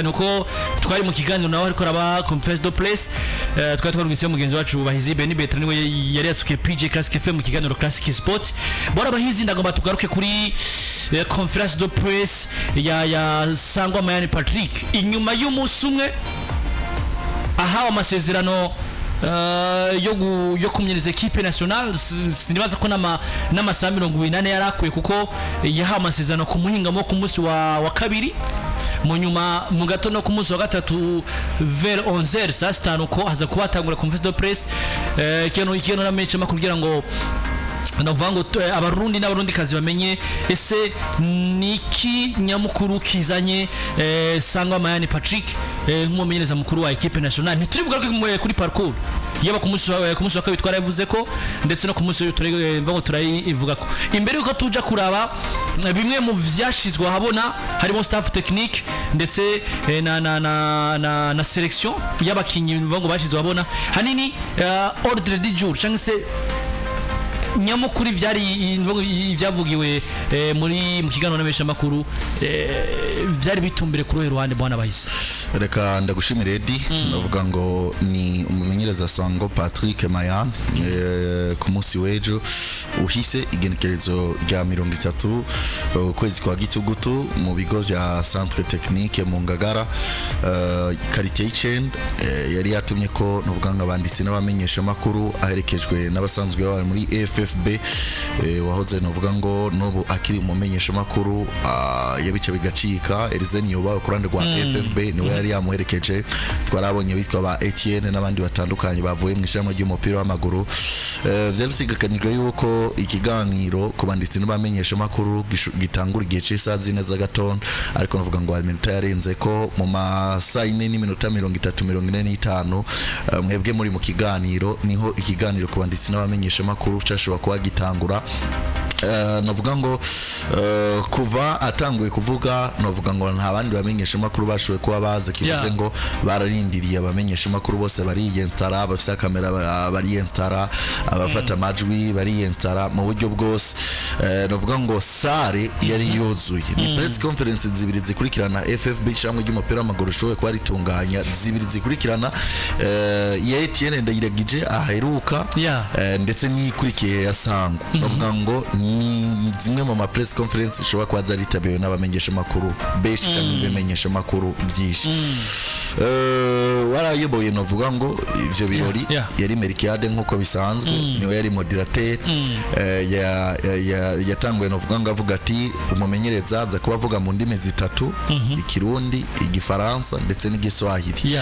Nuko twari mu kiganiro nawe ariko araba conférence de presse, twari twarungitseho mugenzi wacu Bahizi Beni Bertrand, niwe yari yasukiye PJ Classic FM mu kiganiro Classic Sport. Bora Bahizi, ndagomba tugaruke kuri conférence de presse ya Sangwa Mayani Patrick inyuma y'umunsi umwe ahawe amasezerano yo kumenyereza équipe nationale. Sinibaza ko n'amasaha 24 yari akwiye, kuko yahawe amasezerano ku muhingamo ku munsi wa kabiri, mu nyuma mu gato no ku munsi wa gatatu vers 11h, saa sitanu, ko haza kuba hatangura conférence de presse. Ikintu namenyesha makuru kugira ngo ndavuga ngo Abarundi n'Abarundikazi bamenye ese niki nyamukuru kizanye Sangwa Mayani Patrick nk'umumenyereza mukuru wa équipe nationale. Ntituri bugaruke kuri parcours yaba ku munsi wa kabiri, twaravuze ko ndetse no ku munsi mvuga ngo turayivuga ko imbere yuko tuja kuraba bimwe mu vyashizwe ahabona, harimo staff technique ndetse na sélection y'abakinyi, mvuga ngo bashizwe ahabona hanini, ordre du jour cyangwa se nyamukuru byari ibyavugiwe muri mu kiganiro n'abeshamakuru, byari bitumbere kuri uruhe ruhande, bwana Bahise? Reka ndagushimire, Edi. Ndavuga ngo ni umumenyereza Sango Patrick Mayan, ku munsi w'ejo uhise, igenekerezo rya 30 ukwezi kwa gitugutu, mu bigo vya centre technique mu Ngagara, quartier y'icenda, yari yatumye ko nuvuga ngo abanditsi n'abamenyesha makuru, aherekejwe n'abasanzwe bari muri FFB, wahoze nuvuga ngo n'ubu akiri umumenyesha makuru, yabice bigacika, Elize Niyoba ku ruhande rwa FFB niwe yari yamuherekeje. Twarabonye witwa ba Etienne n'abandi batandukanye bavuye mu ishami ry'umupira w'amaguru. Vyari bisigakanijwe yuko ikiganiro ku banditsi n'abamenyesha makuru gitangura igihe c'isaha 4 z'agatondo, ariko navuga ngo hari iminota yarenze ko mu masaha 4 n'iminota 30, 45, mwebwe muri mu kiganiro, niho ikiganiro ku banditsi n'abamenyesha makuru cashobora kuba gitangura. Navuga ngo kuva atanguye kuvuga, navuga ngo nta bandi bamenyesha makuru bashoboye kuba baza, kivuze ngo bararindiriye abamenyesha makuru bose bariyensitara, bafise kamera bariyensitara, abafata amajwi bariyensitara mu buryo bwose. Navuga ngo salle yari yuzuye. Ni press conference zibiri zikurikirana FFB, cyangwa ry'umupira w'amaguru, ushoboye kuba ritunganya zibiri zikurikirana, ya Etienne Ndayiragije aheruka ndetse n'ikurikiye ya Sango. Navuga ngo ni zimwe mu ma press conference zishobora kuba zaritabiriwe n'abamenyesha makuru benshi cyangwa ibimenyesha makuru byinshi. Warayoboye navuga ngo ivyo birori yari Melchiade nk'uko bisanzwe, niwe yari modérateur. Yatanguye navuga ngo avuga ati umumenyereza aza kuba avuga mu ndimi zitatu: Ikirundi, Igifaransa ndetse n'Igiswahili.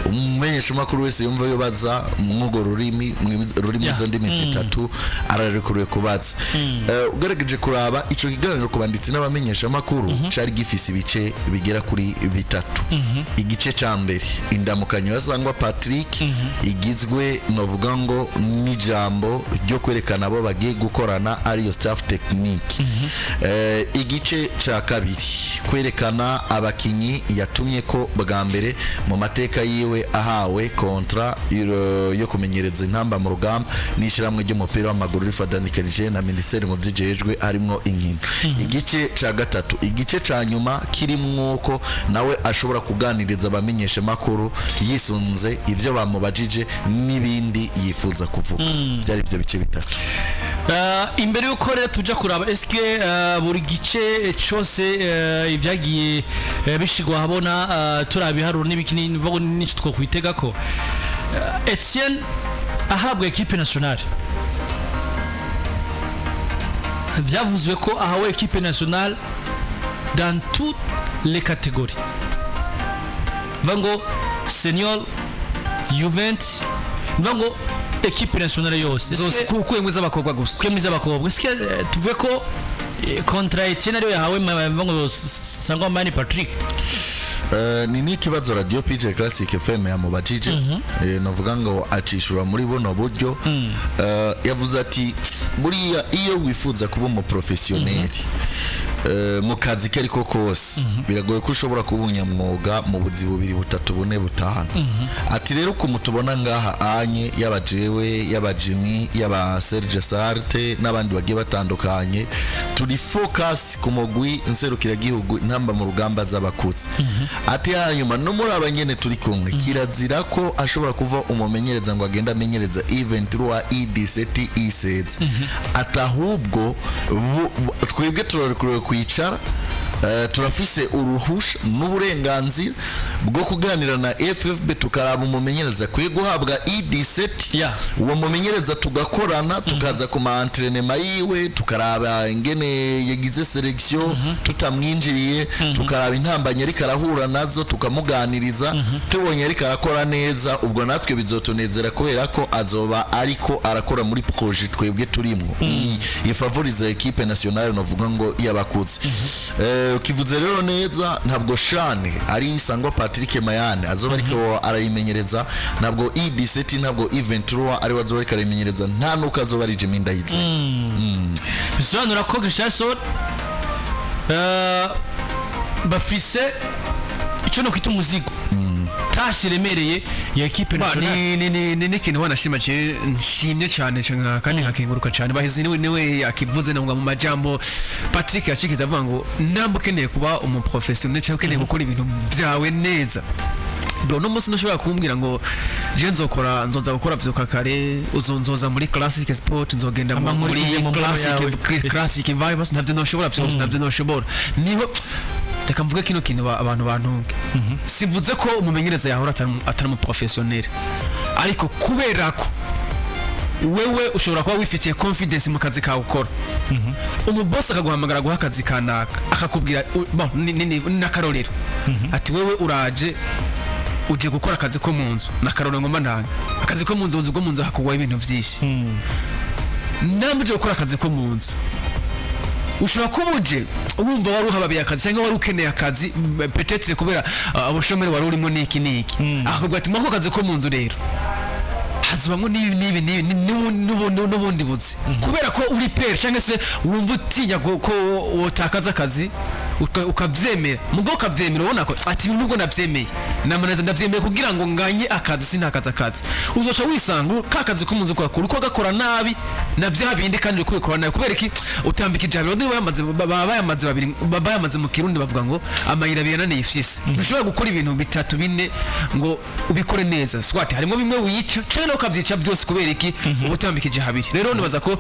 Umumenyeshamakuru wese yumva yobaza mw'urwo rurimi, rurimi, izo ndimi zitatu, ararekuriwe kubaza. Ugerageje kuraba ico kiganiro ku banditsi n'abamenyeshamakuru cari gifise ibice bigera kuri bitatu. Igice ca mbere, indamukanyo ya Sangwa Patrick, igizwe novuga ngo n'ijambo ryo kwerekana abo bagiye gukorana, ariyo staff technique. Igice ca kabiri, kwerekana abakinyi yatumye ko bwa mbere mu mateka yiwe ahawe contrat yo kumenyereza Intamba mu Rugamba n'ishyirahamwe ry'umupira w'amaguru rifadanikanije na minisiteri mu vyijejwe harimwo inkino. Igice ca gatatu, igice ca nyuma, kirimwo uko nawe ashobora kuganiriza abamenyesha makuru yisunze ivyo bamubajije n'ibindi yifuza kuvuga. Byari ivyo bice bitatu. Imbere yuko rero tuja kuraba eske buri gice cyose, ibyagiye bishigwa habona, turabiharuro n'ibiki n'imvugo n'icyo twokwitega ko Etienne ahabwa équipe nationale, byavuzwe ko ahawe équipe nationale dans toutes les catégories, mva ngo senior, U20, mva ngo équipe nationale yose. Zose ukuyemo iz'abakobwa gusa. Kwemeza abakobwa. Eske tuvuge ko contrat Etienne ariyo yahawe mva ngo Sangwa Mani Patrick? Ni n'ikibazo radio PJ Classic FM yamubajije, navuga ngo acishura muri buno buryo. Yavuze ati buriya iyo wifuza kuba umuprofessionnel Mu kazi ke ariko kose biragoye ko ushobora kuba umunyamwuga mu buzi bubiri, butatu, bune, butanu. Ati rero ukuntu tubona ngaha anye, yaba jewe, yaba Jimmy, yaba Serge Sarte n'abandi bagiye batandukanye, turi focus ku mugwi nserukiragihugu Intamba mu Rugamba z'abakuze. Ati hanyuma no muri aba nyene turi kumwe, kirazira ko ashobora kuva umumenyereza ngo agende amenyereza U23, U17, U16. Ati ahubwo twebwe turarekuriwe kwicara, turafise uruhusha n'uburenganzira bwo kuganira na FFB, tukaraba umumenyereza akwiye guhabwa U17, uwo mumenyereza tugakorana, tukaza ku ma entraînement yiwe, tukaraba ingene yagize sélection tutamwinjiriye, tukaraba intambanye ariko arahura nazo, tukamuganiriza. Tubonye ariko arakora neza, ubwo natwe bizotunezera kubera ko azoba ariko arakora muri projet twebwe turimwo ifavoriza équipe nationale, novuga ngo y'abakuze. Ukivuze rero neza, ntabwo shane ari Sangwa Patrick Mayane azoba ariko arayimenyereza, ntabwo U17, ntabwo U23 ari we azoba ariko arayimenyereza, nta nuko azoba ari Jimmy Ndayizeye. Bisobanura ko Richardson bafise icyo no kwita umuzigo, tâche iremereye ya équipe nationale. Ni ikintu wanashima, nshimye cyane kandi nkakenguruka cyane Bahizi, niwe yakivuze ngo mu majambo Patrick yashikiza avuga ngo namba ukeneye kuba umuprofessionnel cyangwa ukeneye gukora ibintu byawe neza, bro, no munsi ntushobora kumbwira ngo je nzokora, nzoza gukora vyuka kare, uzonzoza muri Classic Sport, nzogenda Ama muri nkurikize mu mvugo Classic yawe. Classic Vibes, ntabyo ntoshobora byose, ntabyo ntoshobora. Niho reka mvuge kino kintu, abantu bantunge, simvuze ko umumenyereza yahora atari umuprofessionnel, ariko kubera ko wewe ushobora kuba wifitiye confidence mu kazi kawe ukora, umubosi akaguhamagara guha akazi kanaka, akakubwira bon, n'akarorero, ati wewe uraje uje gukora akazi ko mu nzu, n'akarorero ngomba ntange, akazi ko mu nzu, ubuzi bwo mu nzu hakugwaho ibintu byinshi. Namba uje gukora akazi ko mu nzu, ushobora kuba uje wumva wari uhababiye akazi cyangwa wari ukeneye akazi, peut-être kubera ubushomeri wari urimo n'iki n'iki, akakubwira ati mwako kazi ko mu nzu rero hazubamwo n'ibi n'ibi n'ibi n'ubundi buzi, kubera ko uri peur cyangwa se wumva utinya ko wotakaza akazi, ukavyemera, mugo ukavyemera ubona ko ati nubwo navyemeye namaneza, ndavyemeye kugira ngo nganye akazi, sinakaza akazi, uzoca wisanga ka kazi ko munzu kwakura uko gakora nabi na vya bindi kandi uri kubikora nabi. Kubera iki? Utambika ijabiro niba bayamaze, baba bayamaze babiri, baba bayamaze. Mu Kirundi bavuga ngo amayira abiri ananiye ifyisi. Ntushobora gukora ibintu bitatu bine ngo ubikore neza, swat harimo bimwe wica cyangwa nawe ukavyica byose. Kubera iki? Uba utambikije habiri. Rero nibaza ko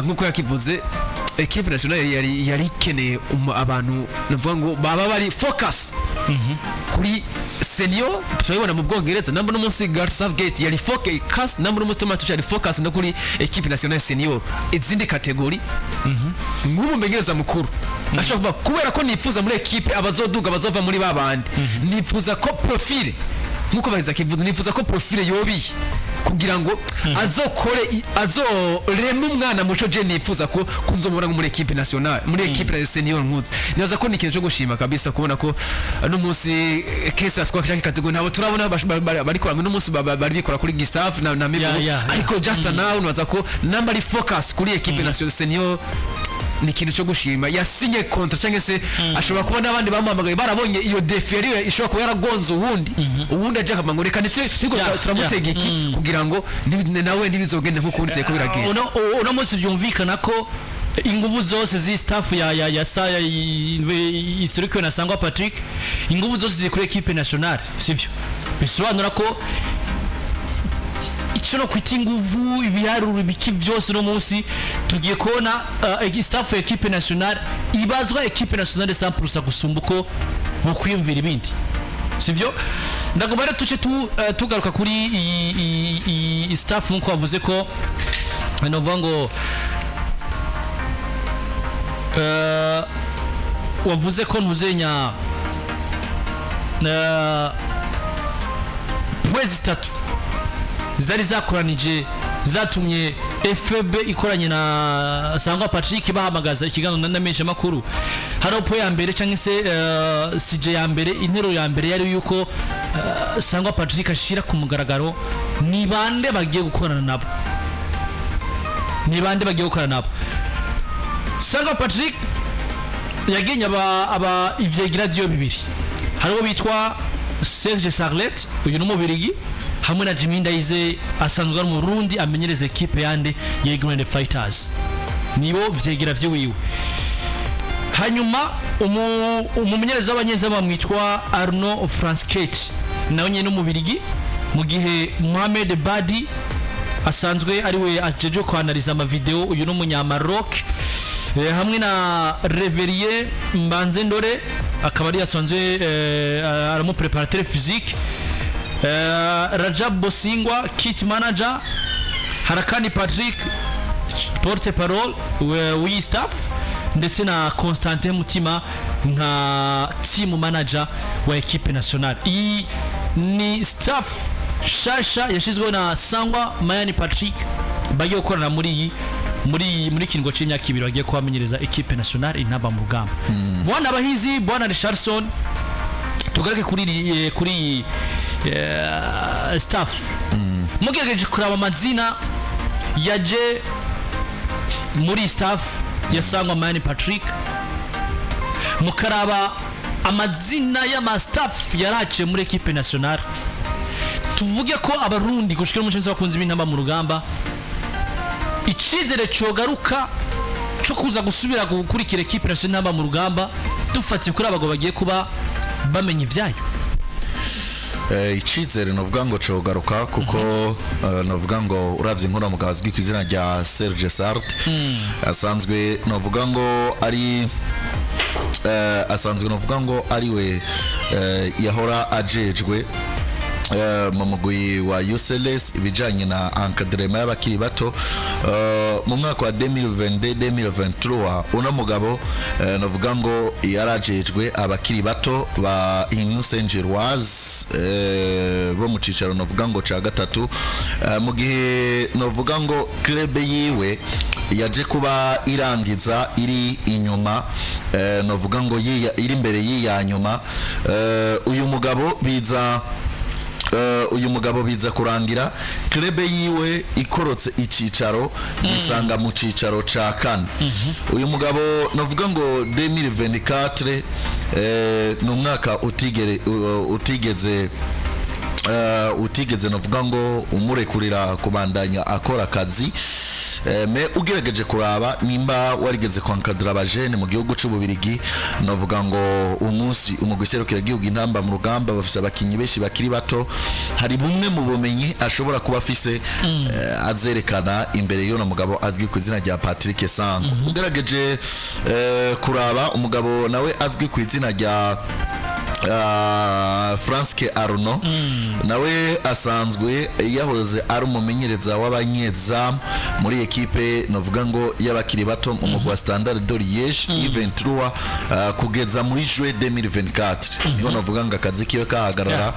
nkuko yakivuze, équipe nationale yari ikeneye abantu navuga ngo baba bari focus kuri senior. Turabibona mu Bwongereza, namba n'umunsi Gareth Southgate yari focus, namba n'umunsi Thomas Tuchel yari focus no kuri équipe nationale senior, izindi catégories. Nk'umumenyereza mukuru ashobora kuvuga kubera ko nifuza muri équipe abazoduga bazova muri babandi, nifuza ko profile, nkuko baheza kivuze, nifuza ko profile yobiye kugira ngo azokore azoreme umwana muco je nifuza ko kunzomubona muri équipe nationale, muri équipe senior nkuzi. Nibaza ko ni ikintu cyo gushima kabisa kubona ko no munsi kesa squad cyangwa catégorie ntabwo turabona barikora no munsi bari bikora kuri Gustave na Miburo, ariko just now nibaza ko namba ari focus kuri équipe nationale senior ni ikintu cyo gushima. Yasinye contrat cyangwa se ashobora kuba n'abandi bamuhamagaye barabonye iyo défi yari ishobora kuba yaragonze uwundi aje akavuga ngo reka ndetse niko turamutega iki kugira ngo nawe ntibizogende nk'uko undi ko biragenda. Uno munsi byumvikana ko inguvu zose z'i staff ya saya iserukiwe na Sangwa Patrick, inguvu zose ziri kuri équipe nationale, sivyo? Bisobanura ko icyo no kwita inguvu, ibiharuro, ibiki byose, no munsi tugiye kubona staff ya équipe nationale ibazwa équipe nationale 100% gusumba uko bokwiyumvira ibindi, sivyo? Ndagomba rero tuce tugaruka kuri iyi staff, nkuko wavuze ko novuga ngo wavuze ko ntuzenya points zitatu zari zakoranije zatumye FB ikoranye na Sangwa Patrick bahamagaza ikiganiro na makuru. Hari point ya mbere cyangwa se sujet ya mbere, interuro ya mbere yari yuko Sangwa Patrick ashira ku mugaragaro ni bande bagiye gukorana nabo, ni bande bagiye gukorana nabo. Sangwa Patrick Yagenye aba ivyegira vyo bibiri, hariho bitwa Serge Sarlet, uyu ni umubirigi, hamwe na Jimmy Ndayize asanzwe ari umurundi amenyereza ekipe yande ya Grand Fighters, nibo vyegira vyiwiwe. Hanyuma umumenyereza w'abanyezamu bamwitwa Arno Franschet, nawe nyene n'umubirigi, mu gihe Mohamed Badi asanzwe ariwe ajeje kwanaliza amavideo, uyu ni umunyamaroc, hamwe na Reverier Mbanze Ndore akaba ari asanzwe aramo préparateur physique, Rajab Bosingwa kit manager, Harakani Patrick porte parole w'iyi staff, ndetse na Constantin Mutima nka team manager wa équipe nationale. Iyi ni staff shasha yashizweho na Sangwa Mayani Patrick, bagiye gukorana muri iyi muri kiringo c'imyaka 2, bagiye kubamenyereza équipe nationale Intamba mu Rugamba. Bwana Bahizi, bwana Richardson, tugaruke kuri staff. Mugerageje kuraba amazina yaje muri staff ya Sangwa Mayani Patrick, mukaraba amazina y'ama staff yaraciye muri équipe nationale, tuvuge ko abarundi gushikira umuco bakunze ibintamba mu rugamba, icizere cogaruka cyo kuza gusubira gukurikira équipe nationale Intamba mu Rugamba, dufatiye kuri abagabo bagiye kuba bamenya ivyayo? Icizere novuga ngo cogaruka, kuko novuga ngo uravye inkuru mugabo azwi ku izina rya Serge Sart asanzwe novuga ngo ari asanzwe novuga ngo ariwe yahora ajejwe mu mugwi wa UCLS ibijanye na encadrement y'abakiri bato mu mwaka wa 2022 2023. Uno mugabo novuga ngo yarajejwe abakiri bato ba Union Saint-Gilloise bo mu cicaro novuga ngo ca gatatu, mu gihe novuga ngo club yiwe yaje kuba irangiza iri inyuma, novuga ngo iri imbere y'iya nyuma. Uyu mugabo biza kurangira club yiwe ikorotse icicaro, isanga mu cicaro ca kane. Uyu mugabo navuga ngo 2024 ni umwaka utigeze navuga ngo umurekurira kubandanya akora akazi. Me ugerageje kuraba nimba warigeze kwankadira abajene mu gihugu c'Ububirigi, navuga ngo umunsi umugwi serukira gihugu Intamba mu Rugamba bafise abakinyi benshi bakiri bato, hari bumwe mu bumenyi ashobora kuba afise azerekana imbere y'uno mugabo azwi ku izina rya Patrick Sango. Ugerageje kuraba umugabo nawe azwi ku izina rya Franske Arno, nawe asanzwe yahoze ari umumenyereza w'abanyezamu muri ekipe novuga ngo y'abakiri bato mu mugwi wa Standard de Liège U23, kugeza muri juin 2024 niho novuga ngo akazi kiwe kahagarara.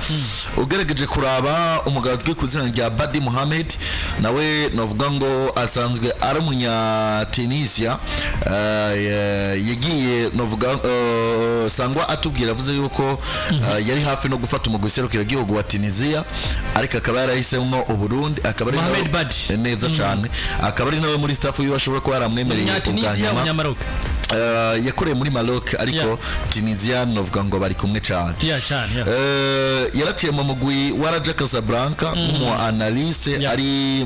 Ugerageje kuraba umugabo azwi ku izina rya Badi Mohamed, nawe novuga ngo asanzwe ari umunya Tunisia, yagiye novuga Sangwa atubwira avuze yuko yari hafi no gufata umugwi serukiragihugu wa Tunisia, ariko akaba yarahisemwo Uburundi, akaba ari Mohamed Badi. Neza cyane, akaba ari nawe muri staff yiwe ashobora kuba yaramwemereye ubwa Tunisia, nyuma. Umunyamaroc. Yakoreye muri Maroc, ariko Tunisia novuga ngo bari kumwe cyane. Yeah, cyane, yeah. Yaraciye mu mugwi wa Raja Casablanca nk'umu analyste ari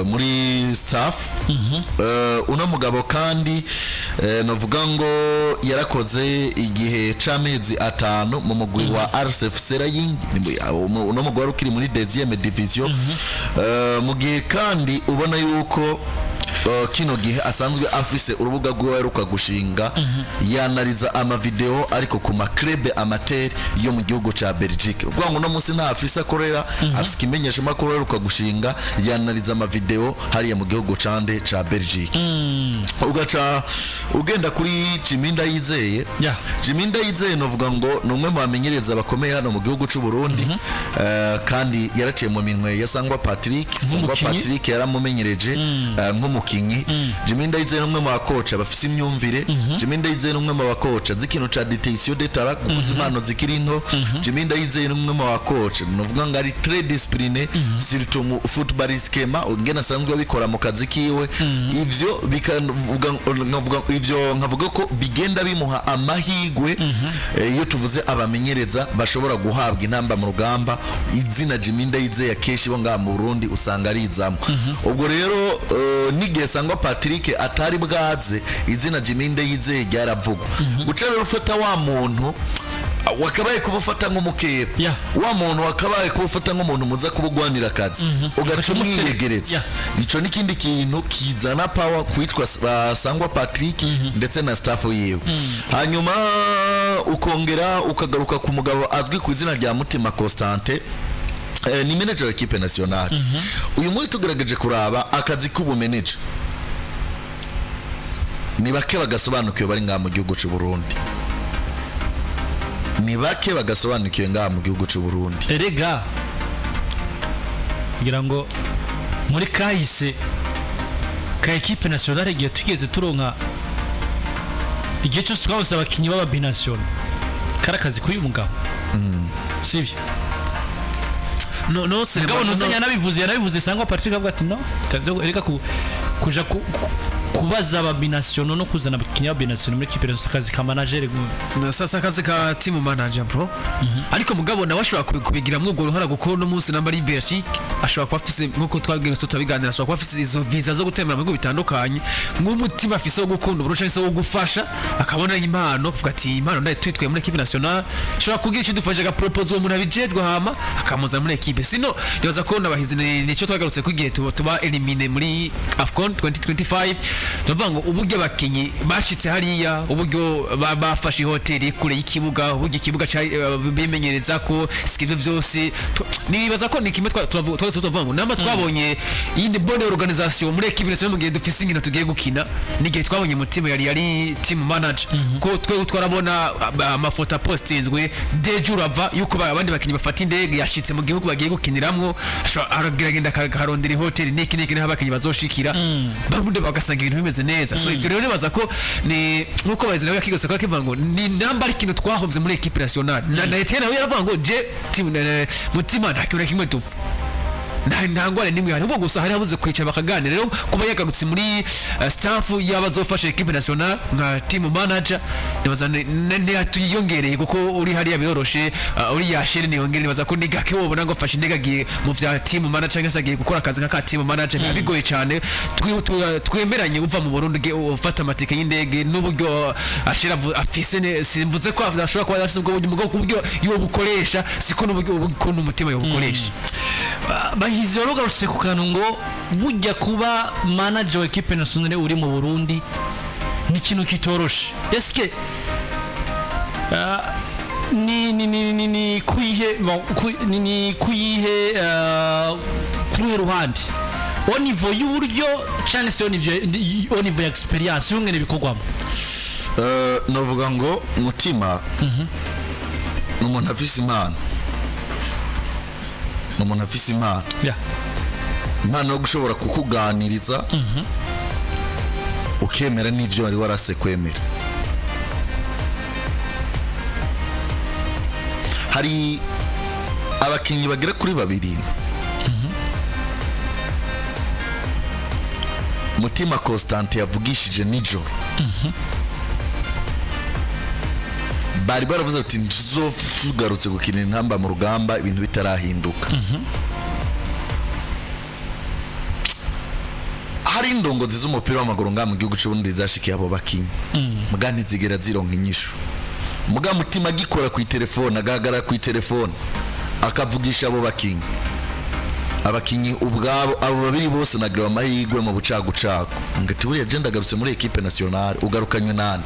muri staff. Uno mugabo kandi novuga ngo yarakoze igihe c'amezi 5 mu mugwi wa RCF Seraing, uno mugwi wari ukiri muri deuxième division. Mu gihe kandi ubona yuko kino gihe asanzwe afise urubuga rwiwe aheruka gushinga, yanariza amavideo ariko ku ma club amateur yo mu gihugu ca Belgique. Ubwo ngo uno munsi nta afise akorera, afise ikimenyeshamakuru aheruka gushinga, yanariza amavideo hariya mu gihugu cande ca Belgique. Ugaca ugenda kuri Jimmy Ndayizeye. Jimmy Ndayizeye novuga ngo ni umwe mu bamenyereza bakomeye hano mu gihugu c'u Burundi, kandi yaraciye mu minwe ya Sangwa Patrick. Sangwa Nk'umukinyi. Patrick yaramumenyereje nk'umukinyi. abakinyi. Jimmy Ndayizeye ni umwe mu bakoca bafise imyumvire. Jimmy Ndayizeye ni umwe mu bakoca azi ikintu ca détection de talent, gukuza impano zikiri nto. Jimmy Ndayizeye ni umwe mu bakoca nuvuga ngo ari très discipliné, surtout mu footballistiquement, ingene asanzwe abikora mu kazi kiwe. Ivyo bikavuga, nkavuga ivyo, nkavuga ko bigenda bimuha amahigwe. Iyo tuvuze abamenyereza bashobora guhabwa intamba mu rugamba, izina Jimmy Ndayizeye akenshi bo ngaha mu Burundi usanga arizamo. Ubwo rero n'igihe Sangwa Patrick atari bwaze, izina Jimmy Ndayizeye ryaravugwa. Guca rero ufata wa muntu wakabaye kuba ufata nk'umukeba, wa muntu wakabaye kuba ufata nk'umuntu muza kubugwanira akazi, ugaca umwiyegereza, ico n'ikindi kintu kizana power kwitwa Sangwa Patrick ndetse na staff yiwe. Hanyuma ukongera ukagaruka ku mugabo azwi ku izina rya Mutima Constantin, ni manager wa équipe nationale. Uyu munsi tugerageje kuraba akazi k'ubumeneja, ni bake bagasobanukiwe bari ngaha mu gihugu cy'u Burundi, ni bake bagasobanukiwe ngaha mu gihugu cy'u Burundi. Erega kugira ngo muri kahise ka équipe nationale, igihe tugeze turonka, igihe cyose twabuze abakinnyi b'aba binational, kari akazi k'uyu mugabo, sibyo? No, no. Mugabo ntuzanya yanabivuze Sangwa Patrick avuga ati no kazi yo- erega kuja kubaza aba binational no kuzana abakinnyi b'aba binational muri équipe nationale, akazi ka manager. Sasa akazi ka team manager, bro. Ariko mugabo nawe ashobora kubigiramwo ubwo ruhara, kuko uno munsi namba ari Belgique ashobora kuba afise, nkuko twabwiye tutabiganira, ashobora kuba afise izo visa zo gutembera mu bihugu bitandukanye, nk'umutima afise wo gukunda Uburundi canke se wo gufasha, akabona impano akavuga ati impano ndaye twitwaye muri équipe nationale, ashobora kugira icyo dufashe, agapropose uwo muntu abijejwe, hama akamuzana muri équipe. Sino nibaza ko nabahizi nico twagarutse ko igihe tuba éliminé muri AFCON 2025, turavuga ngo uburyo abakinyi bashitse hariya, uburyo bafashe ihoteli kure y'ikibuga, uburyo ikibuga bimenyereza ko sikivyo vyose, nibaza ko ni kimwe twese tuvuga ngo namba twabonye iyindi bonne organisation muri équipe nationale mu gihe dufise inkino tugiye gukina, n'igihe twabonye Mutima yari team manager, ko twe twarabona amafoto apostinzwe deje urava yuko abandi bakinyi bafata indege yashitse mu gihugu bagiye gukiniramwo, arageragenda akarondera ihoteli niki niki niho abakinyi bazoshikira, barundi bagasanga ibintu bimeze neza. So ivyo rero nibaza ko ni nkuko bahizi nawe yakigose ko akivuga ngo ni namba ari ikintu twahomvye muri équipe nationale, na Etienne nawe yaravuga ngo je team Mutima nta kintu na kimwe dupfa, nta ngwane nimwe hari, ahubwo gusa hari habuze kwicara bakaganira. Rero kuba yagarutse muri staff y'abazofasha équipe nationale nka team manager, nibaza tuyiyongereye, kuko uri hariya biroroshe, uri yashere niyongere. Nibaza ko ni gake wobona ngo afashe indege agiye mu vya team manager cyangwa se agiye gukora akazi nka team manager, biba bigoye cyane. Twemeranye uva mu Burundi ufata amatike y'indege n'uburyo ashira afise, simvuze ko ashobora kuba afise ubwo buryo, mugabo ku buryo yobukoresha siko n'uburyo ukuntu Umutima yobukoresha. Bahizi, warugarutse ku kantu ngo bujya kuba manager wa équipe nationale uri mu Burundi ni ikintu kitoroshe. Eske ni kuyihe, bon, ni kuyihe, kuruhe ruhande, au niveau y'uburyo cyangwa se au niveau ya expérience y'ungene bikorwamo? Novuga ngo Mutima ni umuntu afise impano, ni umuntu afise impano, impano yo gushobora kukuganiriza ukemera n'ibyo wari warase kwemera. Hari abakinnyi bagera kuri babiri Mutima Constantin yavugishije nijoro, bari baravuze ati tugarutse gukinira intamba mu rugamba ibintu bitarahinduka. Hari indongozi z'umupira w'amaguru ngaha mu gihugu cy'Uburundi zashikiye abo bakinyi, muga ntizigera zironka inyishu. Muga Mutima agikora ku telefone, agahagarara ku telefone akavugisha abo bakinyi, abakinyi ubwabo abo babiri bose nagiriwe amahirwe mu bucagucagu ngati buriya je ndagarutse muri équipe nationale, ugarukanywe nande?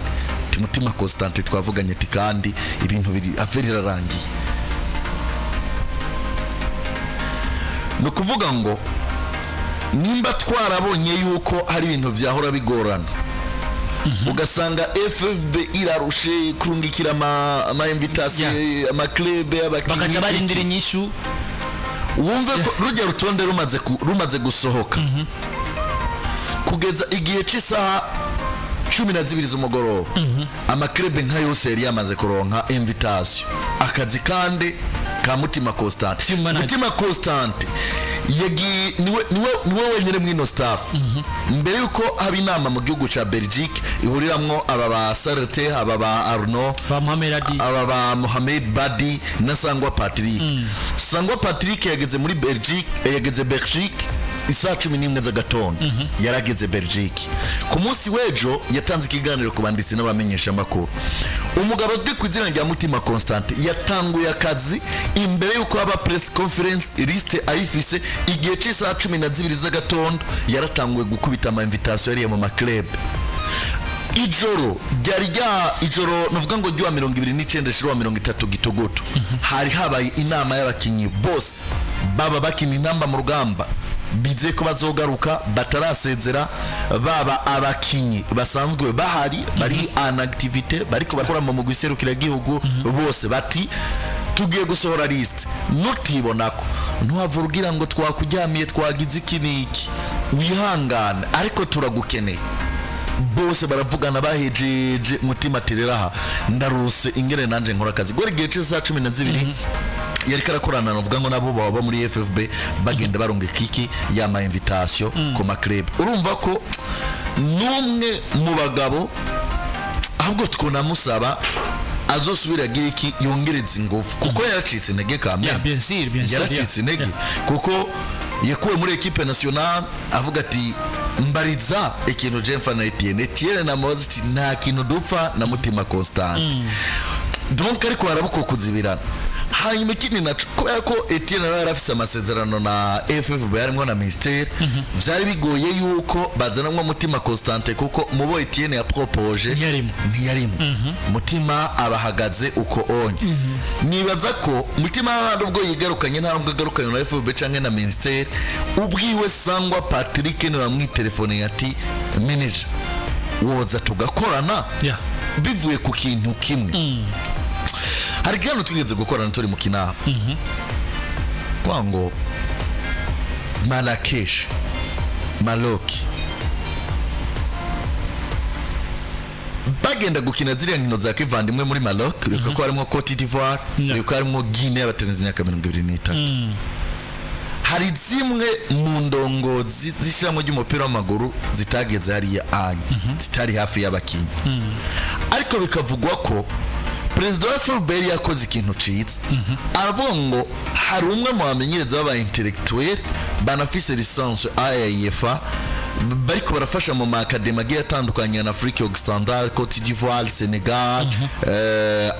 Ti Mutima Constantin twavuganye, ati kandi ibintu biri affaire irarangiye. Ni ukuvuga ngo nimba twarabonye yuko hari ibintu vyahora bigorana, ugasanga FFB irarushe kurungikira ama invitation ama club abakinyi, bakaca barindira inyishu. Wumve ko rujya rutonde rumaze gusohoka. Kugeza igihe cy'isaha 12 z'umugoroba, ama clubs nka yose yari yamaze kuronka invitation. Akazi kandi ka Mutima Constant. Team manager. Mutima Constant yagiye, niwe wenyine mwino staff. Mbere yuko haba inama mu gihugu ca Belgique ihuriramwo aba ba Sarte, aba ba Arnaud, ba Mohamed Adi, aba ba Mohamed Badi na Sangwa Patrick. Sangwa Patrick yageze muri Belgique, yageze Belgique isaha 11 z'agatondo. Yarageze Belgique ku munsi w'ejo, yatanze ikiganiro ku banditsi n'abamenyesha amakuru. Umugabo azwi ku izina rya Mutima Constant yatanguye akazi imbere y'uko haba press conference, liste ayifise. Igihe cy'isaha 12 z'agatondo yaratanguye gukubita ama invitation yariye mu ma clubs. Ijoro ryari rya ijoro, navuga ngo ry'uwa 29 shira 30 gitugutu, hari habaye inama y'abakinnyi bose baba bakina intamba mu rugamba bize ko bazogaruka batarasezera, baba abakinnyi basanzwe bahari bari en activité, bariko barakora mu mugwi serukiragihugu, bose bati tugiye gusohora liste, nutibonako ntuhava ugira ngo twakuryamiye, twagize iki n'iki, wihangane ariko turagukeneye. Bose baravugana, bahejeje Mutima ati rero aha ndaruse ingene nanje nkora akazi. Guhera igihe cy'isaha 12 yariko arakorana, navuga ngo nabo baba muri FFB, bagenda barungika iki yama invitation ku ma clubs. Urumva ko n'umwe mu bagabo, ahubwo twonamusaba azosubira agira iki, yongereza ingufu, kuko yaracitse intege kamere. Yeah, bien sûr, bien sûr. Yaracitse intege kuko yakuwe muri équipe nationale, avuga ati mbariza ikintu je mfa na Etienne. Etienne namubaza ati nta kintu dupfa na Mutima Constant. Donc ariko harabuko kuzibirana. Hanyuma ikindi naco, kubera ko Etienne nawe yari afise amasezerano na FFB harimwo na ministère, vyari bigoye yuko bazanamwo Mutima Constant, kuko mubo Etienne yapropoje Ntiyarimo. Ntiyarimo. Mutima abahagaze uko onye. Nibaza ko Mutima nta nubwo yigarukanye, nta nubwo agarukanye na FFB canke na ministère ubwiwe. Sangwa Patrick niwe wamwitelefone ati manager, woza tugakorana. Bivuye ku kintu kimwe, hari ikiganiro twigeze gukorana turi mu kinama kwa ngo Marrakesh, Maroc, bagenda gukina ziriya nkino za kivandimwe muri Maroc, uribuka ko harimo Cote d'Ivoire, uribuka ko harimo Guinea y'abaterenze imyaka 23. Hari zimwe mu ndongozi z'ishyirahamwe ry'umupira w'amaguru zitageze hariya anya, zitari hafi y'abakinnyi, ariko bikavugwa ko perezida wa FFB yakoze ikintu ciza, aravuga ngo hari umwe mu bamenyereza b'aba intellectuel banafise licence AIFA bariko barafasha mu ma académies agiye atandukanye na Afrique Occidentale, Cote d'Ivoire, Senegal,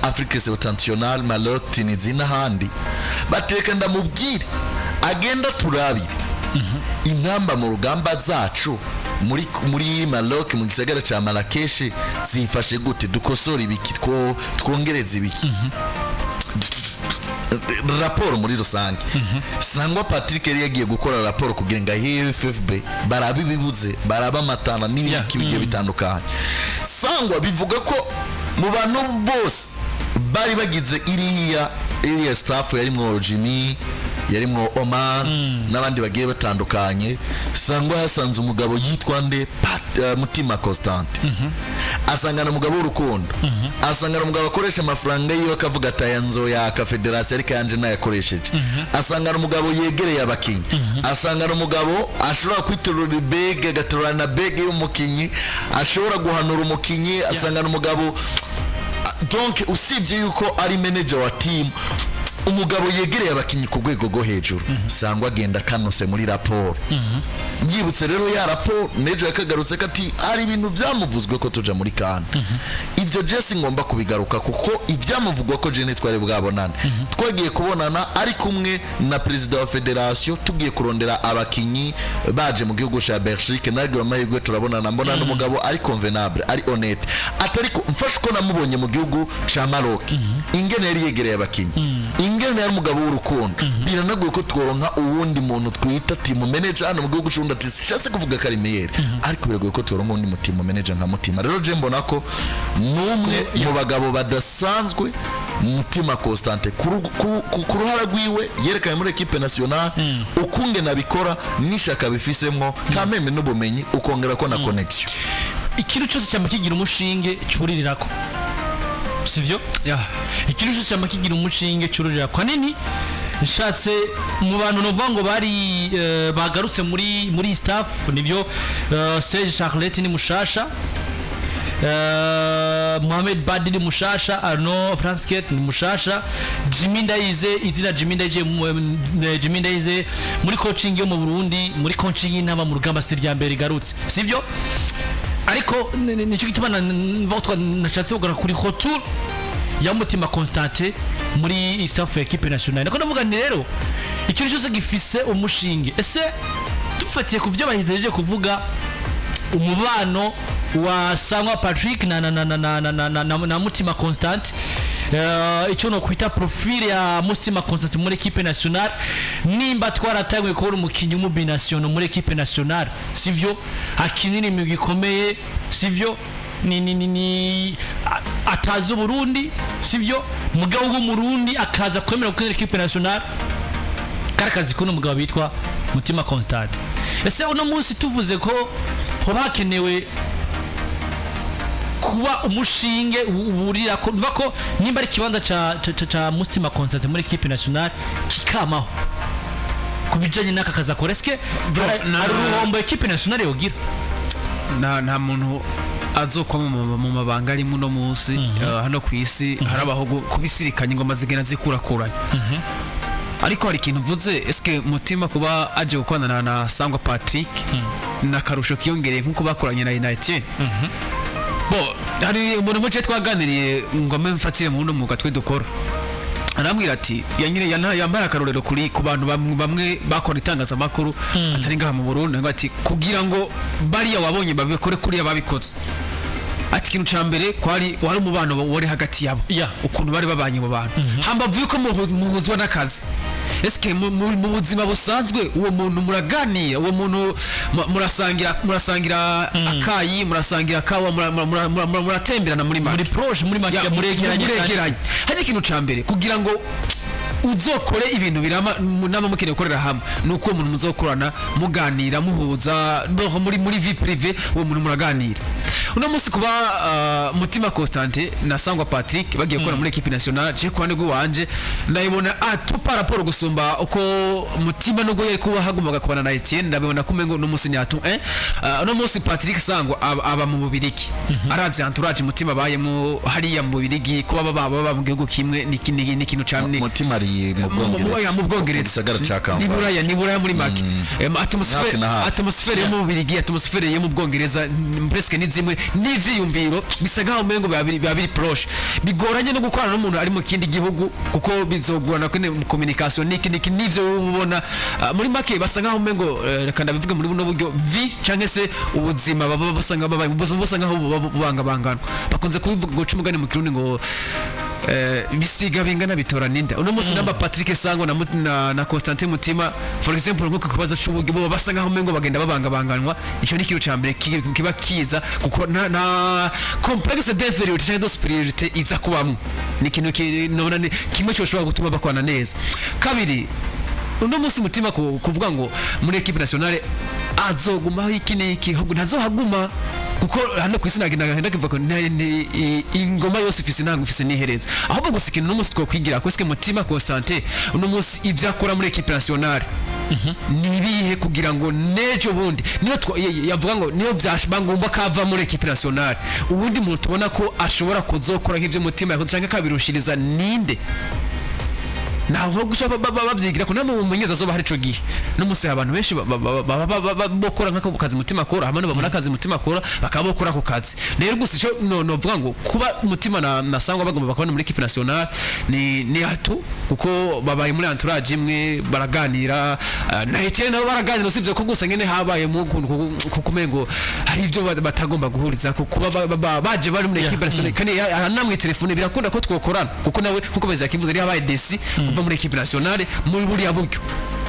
Afrique Septentrionale, Maroc, Tunisie n'ahandi, bateka ndamubwire agenda turabire intamba mu rugamba zacu muri Maroc, mu gisagara ca Marrakesh, zifashe gute, dukosora ibiki, twongereza ibiki, raporo muri rusange. Sangwa Patrick yari yagiye gukora raporo kugira ngo ahe FFB, barabe ibibuze, barabe amatana n'ibiki bigiye bitandukanye. Sangwa bivuga ko mu bantu bose bari bagize iriya staff, yarimwo Jimmy, yarimwo Omar n'abandi bagiye batandukanye, Sangwa yasanze umugabo yitwa nde? Mutima Constant. Asangana umugabo w'urukundo, asangana umugabo akoresha amafaranga yiwe akavuga ati aya nzoyaka federasiyo ariko ayanje nayakoresheje, asangana umugabo yegereye abakinnyi, asangana umugabo ashobora kwiterura ibege, agaterura na bege y'umukinnyi, ashobora guhanura umukinnyi, asangana umugabo, donc usibye yuko ari manager wa team, umugabo yegereye abakinnyi ku rwego rwo hejuru. Sangwa agenda kanose muri raporo. Yibutse rero ya raporo nejo yakagarutse ko ati hari ibintu byamuvuzwe ko tuja muri kana. Ibyo Jesse ngomba kubigaruka kuko ibyamuvugwa ko jene twari bwabonane, twagiye kubonana ari kumwe na perezida wa federasiyo, tugiye kurondera abakinyi baje mu gihugu cya Belgique. Nagira amahirwe turabonana, mbona n'umugabo ari convenable, ari honnête, atari ko mfashe uko namubonye mu gihugu cya Maroc, ingene yari yegereye abakinyi, ingene yari umugabo w'urukundo. Biranagoye ko tworonka uwundi muntu twita team manager hano mu gihugu cy'ubundi, ati sishatse kuvuga ko ari meilleur, ariko biragoye ko tworonka uwundi mu team manager nka Mutima. Rero je mbona ko n'umwe mu bagabo badasanzwe. Mutima Constantin ku ruhara rwiwe yerekanye muri équipe nationale, ukungene abikora n'ishaka bifisemwo kameme n'ubumenyi, ukongera ko na connexion. Ikintu cyose cyama kigira umushinge cyuririrako, sivyo? Yeah. Ikintu cyose cyama kigira umushinge cyuririrako. Hanini nshatse mu bantu novuga ngo bari bagarutse muri iyi staff, nibyo, Serge Charlotte ni mushasha, Mohamed Badi ni mushasha, Arnaud Fransket ni mushasha, Jimmy Ndayize, izina Jimmy Ndayize, Jimmy Ndayize muri coaching yo mu Burundi, muri coaching y'intama mu rugamba, si rya mbere igarutse, sibyo? Ariko nicyo gituma mvuga nashatse kugaruka kuri retour ya Mutima Constantin muri staff ya équipe nationale. Nako ndavuga nti rero ikintu cyose gifise umushinge. Ese dufatiye ku byo bahizeje kuvuga, umubano wa Sangwa Patrick na Mutima Constant, icyo no kwita profile ya Mutima Constant muri équipe nationale, nimba twaratanguye kubona umukinnyi w'umubinational muri équipe nationale, sivyo, akinira imigwi ikomeye, sivyo, ni atazi Uburundi, sivyo, mugabo w'Umurundi akaza kwemera gukinira équipe nationale, kari akazi kuno mugabo bitwa Mutima Constant. Ese uno munsi tuvuze ko hoba hakenewe kuba umushinge wurira ko mva ko nimba ari ikibanza ca Mutima Constant muri équipe nationale kikamaho ku bijanye n'aka kazi akora, eske Bro, hari uruhombo équipe nationale yogira? Nta muntu azokwa mu mabanga arimo uno munsi. Hano ku isi harabaho kubisirikanya, ingoma zigenda zikurakuranya. Ariko hari ikintu mvuze: eske Mutima kuba aje gukorana na Sangwa Patrick na karusho kiyongereye nk'uko bakoranye na United? Bo hari umuntu muce twaganiriye ngo mbe mfatire mu buno mwuga twe dukora, arambwira ati yanyine yambaye akarorero kuri ku bantu bamwe bakora itangazamakuru atari ngaha mu Burundi, ngo ati kugira ngo bariya wabonye babikore kuriya babikoze, ati ikintu ca mbere kwari wari umubano wari hagati yabo, ukuntu bari babanye mu bantu, hambavu yuko muhuzwa n'akazi. Eske mu buzima busanzwe uwo muntu muraganira, uwo muntu murasangira akayi, murasangira kawa, muratemberana muri make? Muri proche, muri make. Ya, muregeranye. Muregeranye. Hajya ikintu ca mbere kugira ngo uzokore ibintu birama nama mukeneye gukorera hamwe, ni uko uwo muntu muzokorana muganira, muhuza no muri vie privée uwo muntu muraganira. Uno munsi kuba Mutima Constantin na Sangwa Patrick bagiye gukora muri équipe nationale, je ku ruhande rw'iwanje ndayibona atout par rapport gusumba uko Mutima nubwo yari kuba hagombaga kubana na Etienne, ndabibona ko umengo uno munsi ni atout. Uno munsi Patrick Sangwa aba mu Bubirigi, arazi entourage Mutima abayemo hariya mu Bubirigi, kuba baba mu gihugu kimwe ni ikintu cyane. Mutima ari mu Bwongereza. Mu Bwongereza. Gisagara ca Ni Kampala. Buraya, ni Buraya muri make. Hafi na hafi. Atmosphère yo mu Bubirigi, atmosphère yo mu Bwongereza, presque ni zimwe n'ivyiyumviro bisa nkaho umengo biba biri proche. Bigoranye no gukorana n'umuntu ari mu kindi gihugu, kuko bizogorana kuri communication niki niki n'ivyo ubona. Muri make basa nkaho umengo, reka ndabivuge muri buno buryo, vie canke se ubuzima baba basa nkaho basa nkaho bubangabanganwa. Bakunze kubivuga, guca umugani mu Kirundi ngo bisiga bingana bitora ninda. Uno munsi namba Patrick Sango na Constantin Mutima, for example, nko ku kibazo c'uburyo, bo basa nkaho umengo bagenda babangabanganwa. Ico ni ikintu ca mbere kiba kiza, kuko na complexe d'infériorité canke de supériorité iza kubamwo, ni ikintu nobona ni kimwe cyoshobora gutuma bakorana neza. Kabiri, uno munsi Mutima kuvuga ngo muri équipe nationale azogumaho iki n'iki, ahubwo ntazohaguma, kuko hano ku isi nagenda kivuga ko ingoma yose ifise intango, ifise n'iherezo. Ahubwo gusa ikintu uno munsi twokwigira ko, eske Mutima Constantin uno munsi ivyo akora muri équipe nationale ni ibihe, kugira ngo n'ejo bundi niyo yavuga ngo niyo vyashba ngombwa kava muri équipe nationale, ubundi muntu tubona ko ashobora kuzokora nk'ivyo Mutima yakoze canke akabirushiriza ninde? Ntabwo guca bavyigira ko namwe mumenyeza azoba hari ico gihe. N'umunsi abantu benshi bokora nk'ako kazi Mutima akora, hamwe babona akazi Mutima akora bakaba bokora ako kazi. Rero gusa ico no novuga ngo kuba Mutima na Sangwa bagomba bakabona muri équipe nationale ni atout, kuko babaye muri entourage imwe, baraganira. Na Etienne nabo baraganira, usibye ko gusa nyene habaye mu kuntu kumengo hari ivyo batagomba guhuriza ko kuba baje bari muri équipe nationale. Kandi namwe telefone birakunda ko twokorana, kuko nawe nkuko baza kivuze, ari habaye desi kuva muri équipe nationale muri buriya buryo.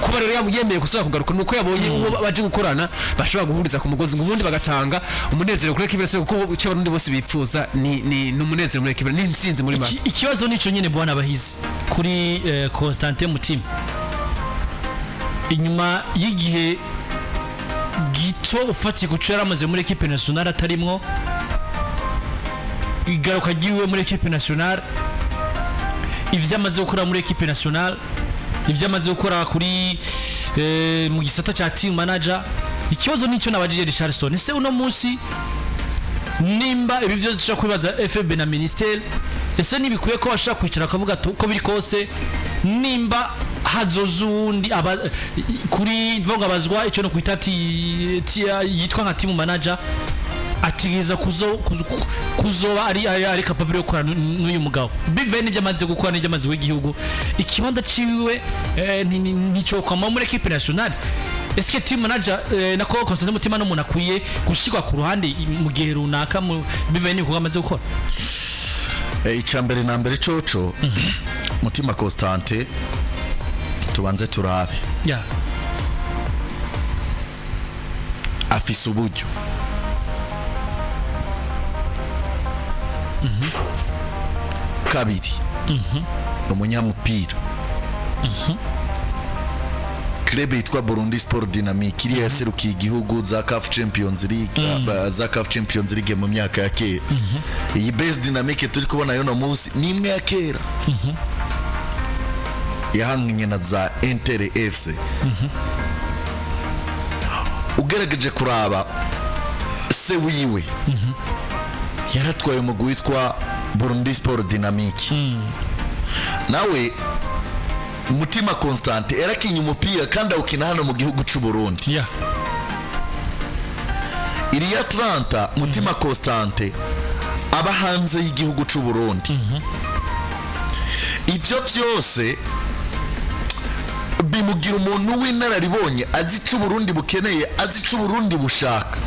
Kuba rero yemeye gusubira kugaruka nuko yabonye uwo baje gukorana bashobora guhuriza ku mugozi, ngo ubundi bagatanga umunezero kuri équipe nationale, kuko icyo abarundi bose bipfuza ni umunezero muri équipe, ni intsinzi muri make. Ikibazo nico nyene, bwana Bahizi, kuri Constantin Mutima, inyuma y'igihe gito ufatiye ku cyo yaramaze muri équipe nationale atarimwo, igaruka ryiwe muri équipe nationale, ivyo amaze gukora muri équipe nationale, ivyo amaze gukora kuri mu gisata ca team manager, ikibazo nico nabajije Richardson: ese uno munsi, nimba ibi byose dushobora kwibaza FFB na ministère, ese ntibikwiye ko bashobora kwicara bakavuga ati uko biri kose, nimba hazoza uwundi aba kuri mvuga abazwa icyo no kwita ati yitwa nka team manager, ategereza kuzoba ari capable yo gukorana n'uyu mugabo bivaye n'ibyo amaze gukora n'ibyo amaze w'igihugu? Ikibanza ciwe nticokwama muri équipe nationale. Est-ce que team manager nako Constantin Mutima n'umuntu akwiye gushirwa ku ruhande mu gihe runaka bivaye n'ibikorwa amaze gukora? Icya mbere na mbere coco, Mutima Constantin, tubanze turabe, afise uburyo. Kabiri, ni umunyamupira. Club yitwa Burundi Sport Dynamique iriya yaserukiye igihugu za CAF Champions League, za CAF Champions League mu myaka ya kera. Iyi BS Dynamique turi kubona yono munsi ni imwe ya kera yahanganye na za Inter FC. Ugerageje kuraba, se wiwe yaratwaye umugwi witwa Burundi Sport Dynamique. Nawe Mutima Constant yarakinye umupira kandi awukina hano mu gihugu cy'u Burundi. Iriya Atlanta, Mutima Constante aba hanze y'igihugu cy'u Burundi. Ibyo byose bimugira umuntu w'inararibonye, azi icyo Burundi bukeneye, azi icyo Burundi bushaka.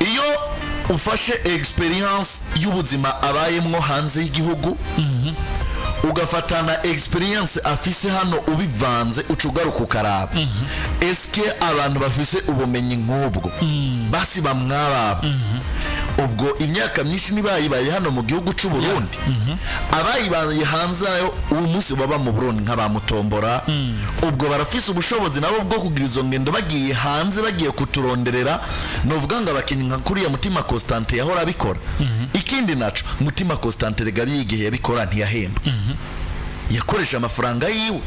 Iyo ufashe experience y'ubuzima abayemwo hanze y'igihugu, ugafatana experience afise hano, ubivanze, uca ugaruka ukaraba eske abantu bafise ubumenyi nk'ubwo basi bamwababa. Ubwo imyaka myinshi ntibayibaye hano mu gihugu cy'u Burundi, abayibaye hanze nayo uwo munsi baba mu Burundi nk'abamutombora, ubwo barafise ubushobozi nabo bwo kugira izo ngendo, bagiye hanze bagiye kuturonderera, novuga ngo abakinnyi nka kuriya Mutima Constantin yahora abikora. Ikindi naco, Mutima Constantin rega igihe yabikora ntiyahemba, yakoresha amafaranga yiwe,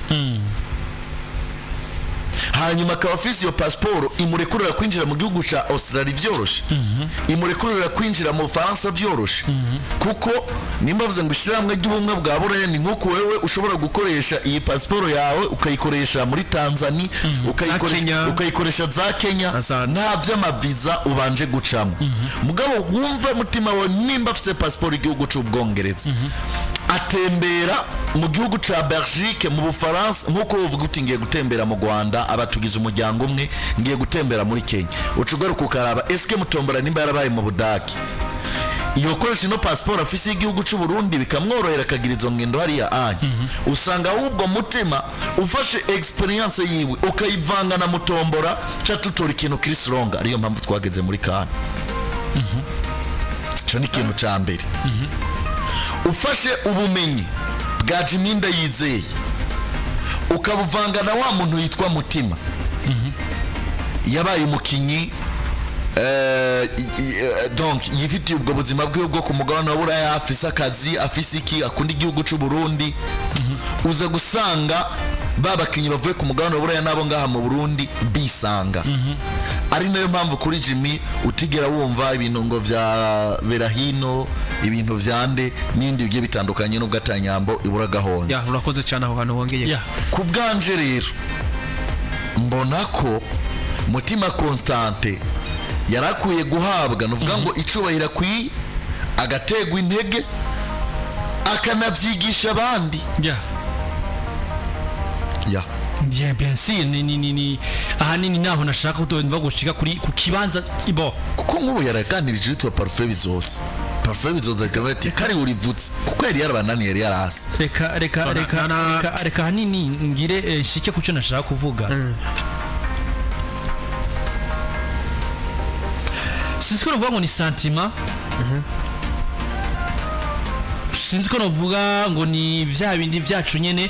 hanyuma akaba afise iyo pasiporo imurekurira kwinjira mu gihugu ca Australia vyoroshe, imurekurira kwinjira mu Bufaransa vyoroshe, kuko nimba bavuze ngo ishyirahamwe ry'ubumwe bwa Buraya, ni nk'uko wewe ushobora gukoresha iyi pasiporo yawe ukayikoresha muri Tanzania, ukayikoresha Kenya. ukayikoresha za Kenya, Na nta by'amaviza ubanje gucamo. Mugabo wumve, Mutima wawe nimba afise pasiporo y'igihugu c'Ubwongereza, atembera mu gihugu ca Belgique, mu Bufaransa, nk'uko uvuga uti ngiye gutembera mu Rwanda, abatugize umuryango umwe, ngiye gutembera muri Kenya, uca ugaruka ukaraba eske Mutombora nimba yarabaye mu Budage, yokoresha ino pasiporo afise y'igihugu c'u Burundi bikamworohera akagira izo ngendo hariya anya. Usanga ahubwo Mutima ufashe experience yiwe ukayivanga na Mutombora, ca tutora ikintu kiri strong, ariyo mpamvu twageze muri kana. Ico ni ikintu ca mbere. Ufashe ubumenyi bwa Jiminda yizeye ukabuvanga na wa muntu yitwa Mutima yabaye umukinyi, donc yifitiye ubwo buzima bwiwe bwo ku mugabane wa Buraya, afise akazi, afise iki, akunda igihugu c'u Burundi, uza gusanga ba bakinyi bavuye ku mugabane wa Buraya n'abo ngaha mu Burundi bisanga. Ari nayo mpamvu kuri Jimmy utigera wumva ibintu ngo vya Berahino, ibintu vyande n'ibindi bigiye bitandukanye, nubwo atanyambo ibura gahonze. Ya, urakoze cyane aho hantu wongeye. Ku bwanje rero mbona ko Mutima Constante yarakwiye guhabwa, nuvuga ngo icubahiro akwiye, agategwa intege, akanavyigisha abandi. Ya. Bien, bien sûr, ni ahanini naho nashaka ko ndumva gushika kuri ku kibanza bo. Kuko nk'ubu yaraganirije witwa Parufe Bizoza. Parfait bizoza bati kari urivutse, kuko yari yarabananiye, yari yarahasi. Reka, reka, reka, reka, reka hanini ngire nshike ku cyo nashaka kuvuga. Sinzi ko novuga ngo ni sentiment, sinzi ko novuga ngo ni vya bindi vyacu nyene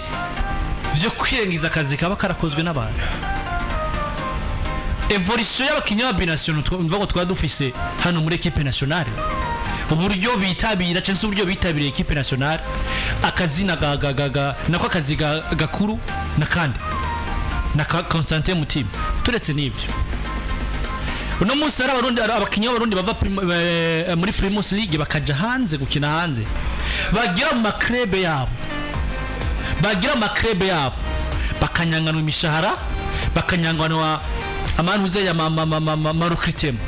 vyo kwirengiza akazi kaba karakozwe n'abantu. Évolution y'abakinnyi ba binationaux mvuga ngo twaba dufise hano muri équipe nationale, uburyo bitabira cyangwa se uburyo bitabiriye équipe nationale, akazina ga, ga, ga, ga, nako akazi gakuru na kandi na Constantin Mutima. Turetse n'ibyo, uno munsi hari Abarundi, hari abakinnyi b'Abarundi bava muri Primus League bakaja hanze gukina hanze, bagira mu ma clubs yabo, bagira mu ma clubs yabo bakanyanganwa imishahara, bakanyanganwa amantuze ya ma recrutement.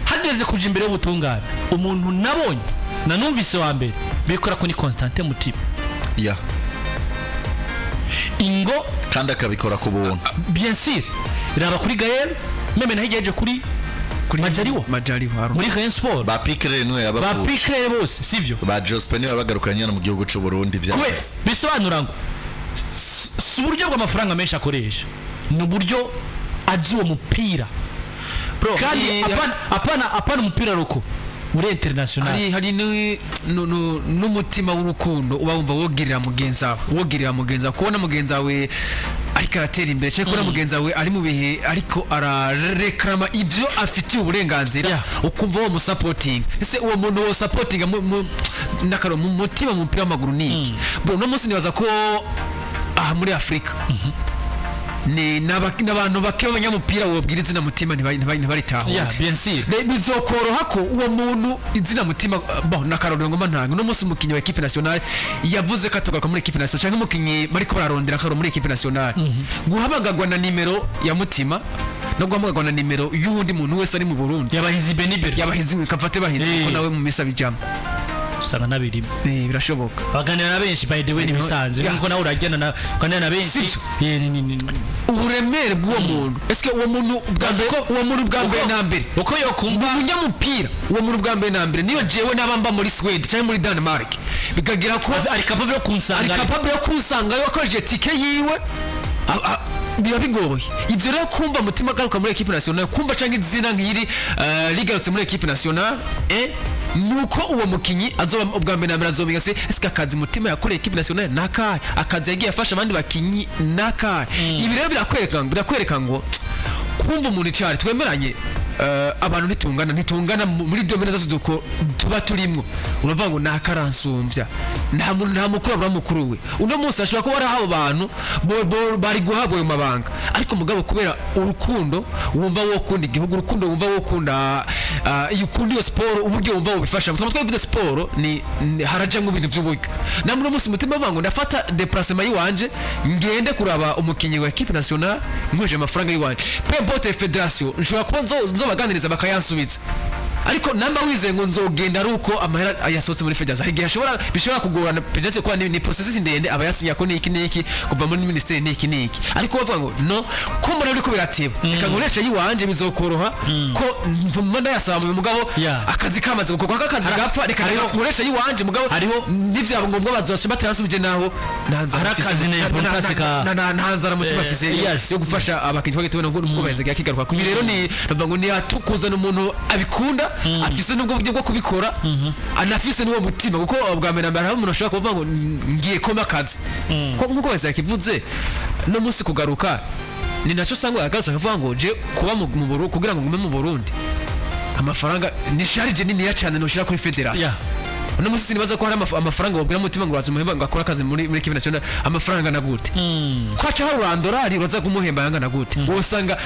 Hageze kuja imbere y'ubutungane, umuntu nabonye nanumvise wa mbere bikora ko ni Constantin Mutima. Ingo. Kandi akabikora ku buntu. Bien sûr, raba kuri Gael, même naho igejeje kuri Majaliwa. Majaliwa. Muri Rayon Sport. Ba Pikere niwe ba yabakuye. Pikere bose, sivyo? Ba Jospe niwe yabagarukanye hano mu gihugu c'u Burundi. Kubera Vyahise bisobanura ngo si uburyo bw'amafaranga menshi akoresha, ni uburyo azi uwo mupira. Bro, kandi apana, apana, apana umupira roko muri international. Hari n'umutima w'urukundo uba wumva wogirira mugenzi wawe, wogirira mugenzi wawe, kubona mugenzi wawe ariko aratera imbere, cyangwa kubona mugenzi wawe ari mu bihe ariko ararekrama ibyo afitiye uburenganzira, ukumva wo musapotinga. Ese uwo muntu wo sapotinga n'akaro mu mutima mu mupira w'amaguru ni iki? Bro, uno munsi nibaza ko aha muri Afurika ni n'abantu bake b'abanyamupira wobwira izina Mutima ntibaritahure. Yeah, bien sûr. Bizokoroha ko uwo muntu izina Mutima, bon, nakarorero ngoma ntanga, uno munsi umukinyi wa équipe nationale yavuze ko atogaruka muri équipe nationale, cyangwa umukinyi bariko bararondera akaro muri équipe nationale, guhamagagwa na nimero ya Mutima no guhamagagwa na nimero y'uwundi muntu wese ari mu Burundi, Yabahizi Benibere. Yabahizi, kafate bahizi, kuko nawe mu misa bijamo. Usanga nabirimo. Birashoboka. Baganira na benshi, by the way, nibisanzwe, nkuko nawe uragenda na uganira na benshi. Sivyo. Eh, Uburemere bw'uwo muntu, eske uwo muntu bwa mbere, uwo muntu bwa mbere na mbere, uko yokumva umunyamupira, uwo muntu bwa mbere na mbere, niyo jewe naba mba muri Swede cyangwa muri Denmark, bikagira ko ari capable yo ari kunsanga, capable yo kunsangayo akoresheje tike yiwe, biba bigoye. Ibyo rero, kumva Mutima agaruka muri équipe nationale, kumva cyangwa izina nk'iri rigarutse muri équipe nationale, nuko uwo mukinyi azoba ubwa mbere na mbere azomenya se ese akazi Mutima yakoreye équipe nationale nakahe, akazi yagiye afasha abandi bakinyi nakahe. Ibi rero birakwereka ngo kumva umuntu icari twemeranye, abantu ntitungana muri domaine zose duko tuba turimwo. Uravuga ngo nakaransumbya, nta muntu, nta mukuru abura mukuru we. Uno munsi ashobora kuba ari abo bantu bari guhabwa ayo mabanga, ariko mugabo kubera urukundo wumva wokunda igihugu, urukundo wumva wokunda, iyo ukunda iyo siporo, uburyo wumva wobifasha. Twaba twavuze siporo ni harajamwo ibintu by'uburyo. Namwe uno munsi Mutima avuga ngo ndafata déplacement yiwanje ngende kuraba umukinyi wa équipe nationale nkoresheje amafaranga yiwanje, peu importe fédération, nshobora kuba nzobaganiriza bakayansubiza, ariko namba wizeye ngo nzogenda ari uko amahera yasohotse muri fédération, hari igihe ashobora bishobora kugorana peut-être kuba ni processus ndende, aba yasinya ko niki niki kuva muri ministère niki niki, ariko bavuga ngo no ko mbona biriko birateba, reka nkoreshe yiwanje, bizokoroha ko mvuma ndayasaba mu mugabo akazi kamaze gukorwa, ko akazi gapfa, reka nkoreshe yiwanje mugabo nivyaba ngombwa bazosha batarasubije naho nta nzara Hari mfise. akazi na importance Nta nzara Mutima afise yo gufasha abakinyi twagiye tubona ngo baheze kigaruka. Ibi rero ni ndavuga ngo ni atukuzana umuntu abikunda, afise n'ubwo buryo bwo kubikora, anafise n'uwo mutima, kuko bwa mbere na mbere hari umuntu ashobora kuvuga ngo ngiye koma akazi. Ko nkuko baheze yakivuze, no munsi kugaruka ni nacyo usanga yagarutse akavuga ngo je kuba mu Burundi, kugira ngo ngume mu Burundi, amafaranga ni charge niniya cyane noshira kuri fédération. Uno munsi sinibaza ko hari amafaranga wabwira Mutima ngo uraza umuhemba ngo akore akazi muri équipe nationale, amafaranga angana gute, ko aca hari urandorari uraza kumuhemba yangana gute, wosanga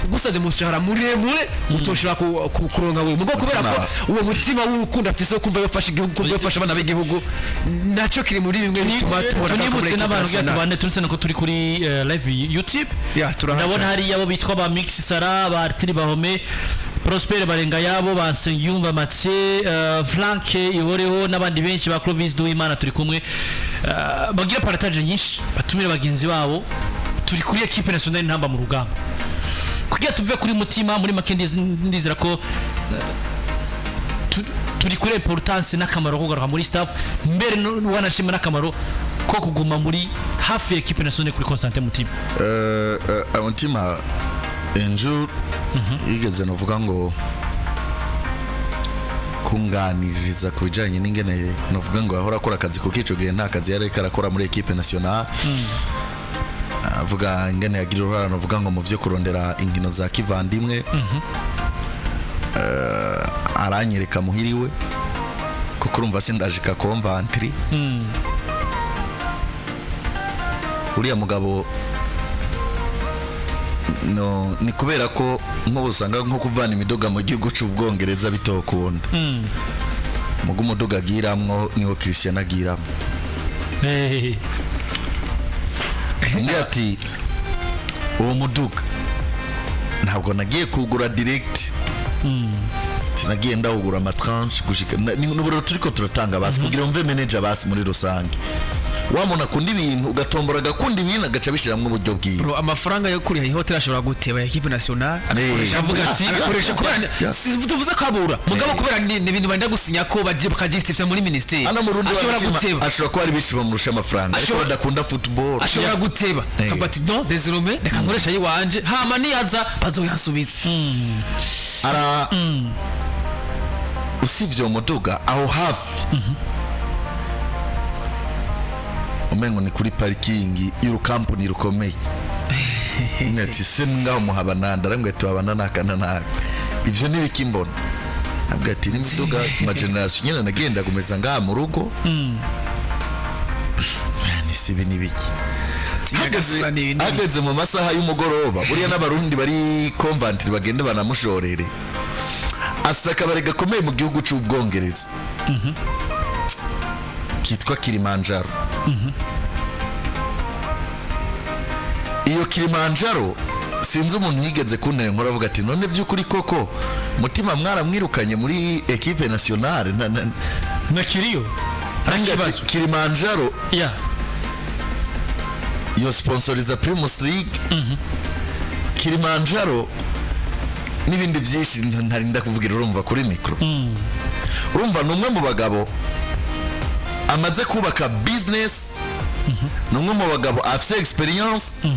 gusabye umushahara muremure utoshobora kuronka wewe mugo, kubera ko uwo mutima w'urukundo afise wo kumva yofasha igihugu, kumva yofasha abana b'igihugu, nacyo kiri muri bimwe bituma tubona ko muri Tunibutse équipe n'abantu kugira nationale. tubane turutse nuko turi kuri live YouTube. Ya, turahaca. Ndabona hariya abo bitwa ba Mix Sara, ba Artiri Bahome, Prosper Barenga yabo, ba Nsengiyumva Mathieu, Frank Ihoreho n'abandi benshi, ba Clovis Duwimana turi kumwe. Bagira partage nyinshi, batumire bagenzi babo. Turi kuri équipe nationale Intamba mu Rugamba. Kugira tuve kuri Mutima, muri make ndizera ko Turi kuri importance n'akamaro ko kugaruka muri staff mbere, wanashima n'akamaro ko kuguma muri hafi ya équipe nationale kuri Constantin Mutima. Mutima enju yigeze novuga ngo kunganiriza ku bijyanye n'ingene novuga ngo yahora akora akazi, kuko ico gihe nta kazi yari ariko arakora muri équipe nationale. Avuga ingene yagira uruhara novuga ngo mu vyo kurondera inkino za kivandimwe. Aranyereka muhiriwe, kuko urumva sindajika Coventry. Uriya mugabo no ni kubera ko nk'ubu usanga nko kuvana imiduga mu gihugu cy'Ubwongereza bitokunda, mugo umuduga agiramwo niwo Cristiano agiramwo. Undi ati uwo muduga ntabwo nagiye kugura direct, sinagiye ndawugura ama tranches gushika n'uburero turiko turatanga basi kugira umve manager basi muri rusange wamuna akunda ibintu, ugatombora agakunda ibintu, agaca bishiramwo uburyo bwiwe. Bro, amafaranga yo kuriha ihoteli ashobora guteba équipe nationale. Avuga ati agakoresha kubera si tuvuze ko abura mugabo, kubera ni ibintu benda gusinya ko baje bakagiftifya muri ministeri. Hano mu Rundi ashobora barashima- guteba. Ashobora kuba ari benshi bamurusha amafaranga, ariko badakunda football. Ashobora guteba akavuga ati non, désormais reka nkoresha ayiwanje, hama niyaza bazoyansubiza. Ara usivye uwo muduga, aho hafi umengo ni kuri parikingi y'urukampuni rukomeye. Ati se ngaho muhaba nande? Arambwira ati wabana naka na naka. Ivyo ntibikimbona. Ambwira ati n'imiduga ma génération nyene nagenda gumeza ngaha mu rugo ni sibi n'ibiki. Nyagasani, ibi ni Hageze mu masaha y'umugoroba, buriya n'Abarundi bari Coventry bagende banamushorere. Asa akabari gakomeye mu gihugu cy'Ubwongereza kitwa Kilimanjaro. Iyo Kilimanjaro, sinzi umuntu yigeze kuntera inkuru avuga ati none by'ukuri koko Mutima mwaramwirukanye muri équipe nationale Nakiriyo. Arambwira ati, Kibazo. Kilimanjaro iyo sponsoriza Primus League, Kilimanjaro n'ibindi byinshi ntarinda kuvugira urumva kuri micro. Urumva ni umwe mu bagabo amaze kubaka business, ni umwe mu bagabo afite experience,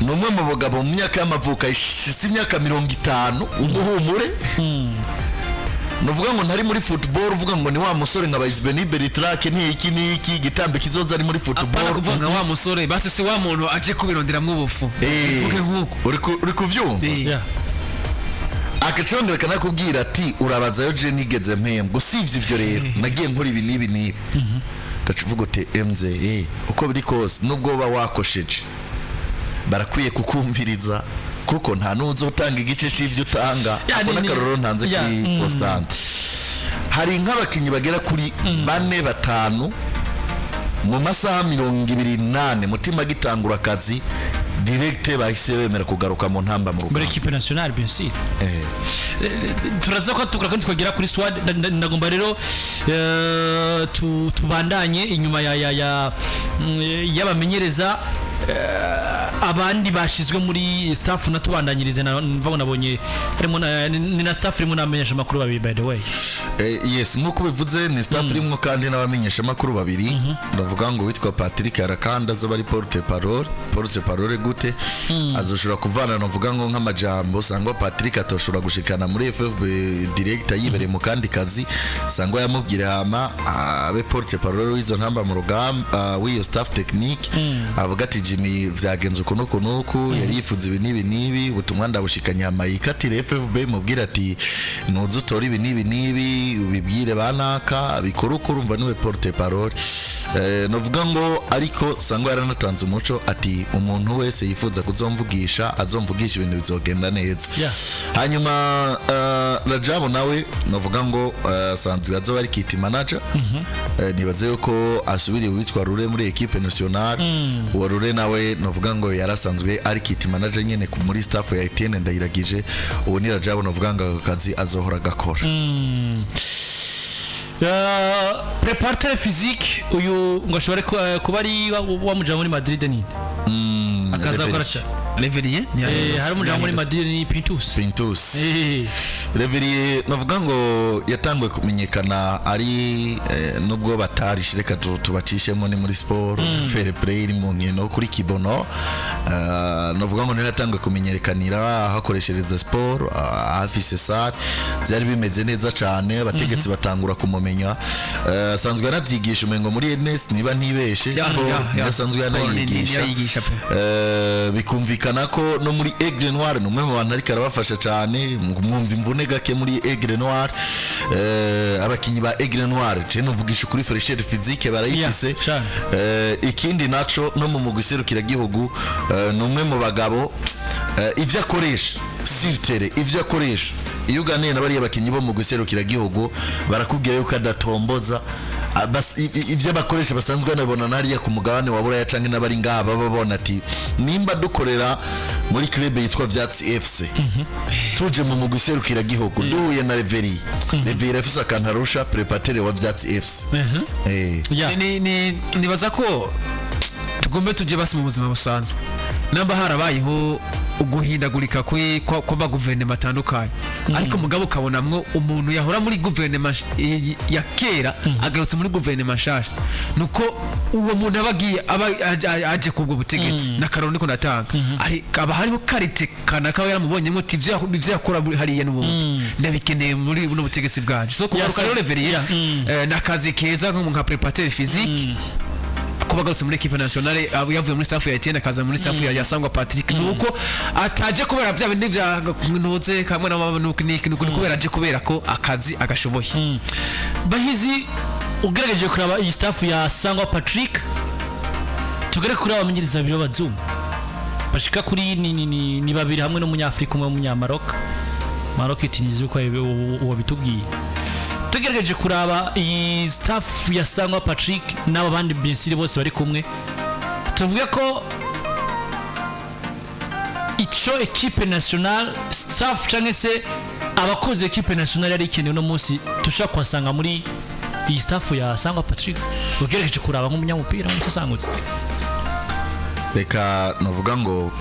ni umwe mu bagabo mu myaka y'amavuko ishyize imyaka 50 umuhumure. Nuvuga ngo ntari muri football, uvuga ngo ni wa musore nka Bayizbeni Bertrake ni iki n'iki gitambe kizoza ari muri Apana football. Kuvuga nka wa musore basi, si wa muntu aje kubironderamwo ubufu. Mvuge nk'uko. Uri kuvyumva? Akacongera kanakubwira ati urabazayo je nigeze mpembwa, usibye ivyo rero nagiye nkora ibi n'ibi n'ibi. Gaca uvuga uti mz uko biri kose nubwo uba wakosheje barakwiye kukumviriza, kuko nta n'uzotanga igice c'ivyo utanga. Ya, Ako n'akarorero ntanze kuri Constant. Hari nk'abakinyi bagera kuri bane batanu mu masaha 24 Mutima agitangura akazi direct bahise bemera kugaruka mu ntamba mu muri rugamba. équipe nationale, bien sûr. Turaza ko tukora kandi twagera kuri squad. Ndagomba rero tubandanye inyuma ya y'abamenyereza, abandi bashizwe muri staff natubandanyirize na mvuga nabonye harimo ni na staff irimo n'abamenyesha amakuru babiri, by the way. Yes, nk'uko bivuze ni staff irimo kandi n'abamenyeshamakuru babiri. Ndavuga ngo witwa Patrick Arakanda azoba ari porte parole. Porte parole gute? Azoshobora kuvana navuga ngo nk'amajambo sangwa Patrick atoshobora gushikana muri FFB director yibereye mu kandi kazi, sangwa yamubwira, hama abe porte parole w'izo ntamba mu rugamba, w'iyo staff technique. Avuga ati Jimmy vyagenze uku n'uku n'uku, yari yifuza ibi n'ibi n'ibi, ubutumwa ndabushikanye, hama yikatire FFB mubwira ati nuze utore ibi n'ibi n'ibi, ubibwire banaka bikora uko. Urumva niwe porte parole. Novuga ngo ariko sangwa yaranatanze umuco ati umuntu wese yifuza kuzomvugisha azomvugisha, ibintu bizogenda neza. Hanyuma Rajabu nawe novuga ngo asanzwe azoba ari kit manager. Nibaze yuko asubiriye uwitwa Rure muri équipe nationale. Uwo Rure nawe novuga ngo yarasanzwe ari kit manager nyene muri staff ya Etienne Ndayiragije. Ubu ni Rajabu, novuga ngo ako kazi azohora gakora. Préparateur physique uyu ngo ashobore kuba ari wamuja muri Madrid ni akaza Reverie. gukora cyane. Révérien. Hari umuja muri Madrid ni Pintus. Pintus. Révérien, navuga ngo yatanguye kumenyekana ari nubwo batarishe, reka tubacishemo, ni muri sport fair play, iri mu nkino kuri Kibono. Navuga ngo niyo yatanguye kumenyekanira ahakoreshereza sport, afise sare, byari bimeze neza cyane, abategetsi batangura kumumenya. Asanzwe anavyigisha umengo muri NS, niba ntibeshe. Sport niyo asanzwe Sport yanayigisha. Niyo yigisha pe. Bikumvikana ko no muri Aigle Noir ni umwe mu bantu ariko arabafasha cyane, mwumva imvune gake muri Aigle Noir. Abakinyi ba Aigle Noir, je nuvugisha kuri fraîcheur physique barayifise. Yeah, cane. Ikindi naco, no mu mugwi serukiragihugu, ni umwe mu bagabo, ivyo akoresha sur terrain, ivyo akoresha iyo uganiye na bariya bakinyi bo mu mugwi serukiragihugu barakubwira yuko adatomboza. Ivyo bakoresha basanzwe banabona nariya ku mugabane wa Buraya canke n'abari ngaha baba babona ati nimba dukorera muri club yitwa Vyatsi FC, tuje mu mugwi serukiragihugu duhuye na Révérien, Révérien afise akantu arusha préparateur wa Vyatsi FC. Nibaza ko tugombe tujye basi mu buzima busanzwe, namba harabayeho uguhindagurika kw'amaguverinoma atandukanye, ariko mugabo ukabonamwo umuntu yahora muri guverinoma ya kera agarutse muri guverinoma nshasha, nuko uwo muntu aba agiye aba aje kubwo butegetsi n'akararo niko natanga. Aba hariho qualité kanaka aba yaramubonyemo ati ivyo yakora hariya n'ubundi ndabikeneye muri buno butegetsi bwanje. So kugaruka rero Révérien, ni akazi keza nka préparateur physique kuba agarutse muri équipe nationale, yavuye muri staff ya Etienne akaza muri staff ya Sangwa Patrick, nuko ataje kubera bya bindi bya ntuze kamwe na mama, nuko niki nuko ni kubera aje kubera ko akazi agashoboye. Bahizi, ugerageje kuraba iyi staff ya Sangwa Patrick, tugere kuri abamenyereza babiri b'abazungu bashika kuri ni babiri hamwe n'umunyafurika umwe w'umunyamaroc, Maroc itinyize uko wabitubwiye. Tugerageje kuraba iyi staff ya Sangwa Patrick n'aba bandi bien sûr bose bari kumwe, tuvuge ko ico équipe nationale, staff canke se abakozi équipe nationale yari ikenewe uno munsi, dushobora kuhasanga muri iyi staff ya Sangwa Patrick, ugerageje kuraba nk'umunyamupira w'umusasangutse? Reka navuga ngo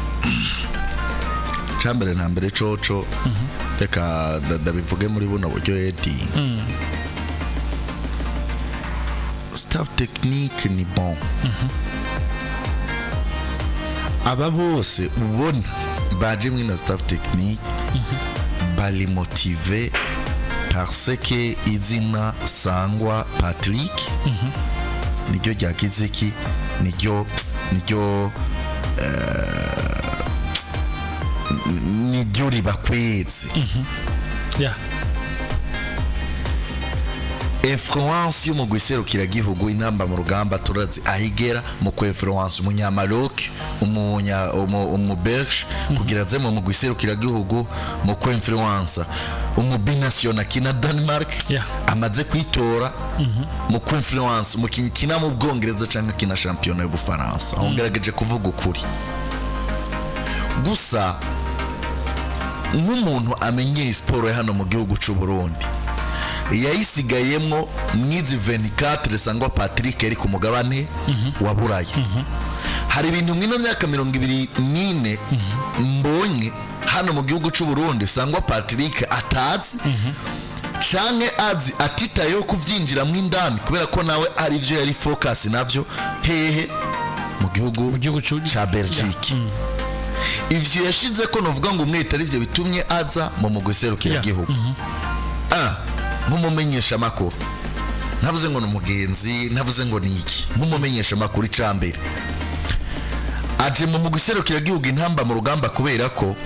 cambere na mbere coco, reka ndabivuge muri buno buryo, edi staff technique ni bon. Aba bose ubona baje muri ino staff technique bari motivés parce que izina Sangwa Patrick niryo ryagize iki, niryo ribakwetse. Influence y'umugwi serukiragihugu Intamba mu Rugamba, turazi aho igera mu ku influence umunyamaroc, umuBelge kugira aze mu mugwi serukiragihugu, mu ku influence umubinational akina Denmark amaze kwitora, mu ku influence umukinyi kina mu Bwongereza canke akina shampiyona y'Ubufaransa. Aho ngerageje kuvuga ukuri gusa nk'umuntu amenyeye siporo ya hano mu gihugu c'u Burundi, yayisigayemwo mwizi 24 Sangwa Patrick yari ku mugabane wa Buraya. Hari ibintu mwino myaka 24 mbonye hano mu gihugu c'u Burundi Sangwa Patrick atazi canke azi atitayeho kuvyinjiramwo indani, kubera ko nawe ari vyo yari focus navyo hehe? Mu gihugu Mu gihugu ca Belgique. Ivyo yashize ko novuga ngo umwete arivyo bitumye aza mu mugwi serukiragihugu. Nk'umumenyesha makuru, ntavuze ngo ni umugenzi, ntavuze ngo ni iki, nk'umumenyesha makuru, icambere aje mu mugwi serukiragihugu Intamba mu Rugamba kubera ko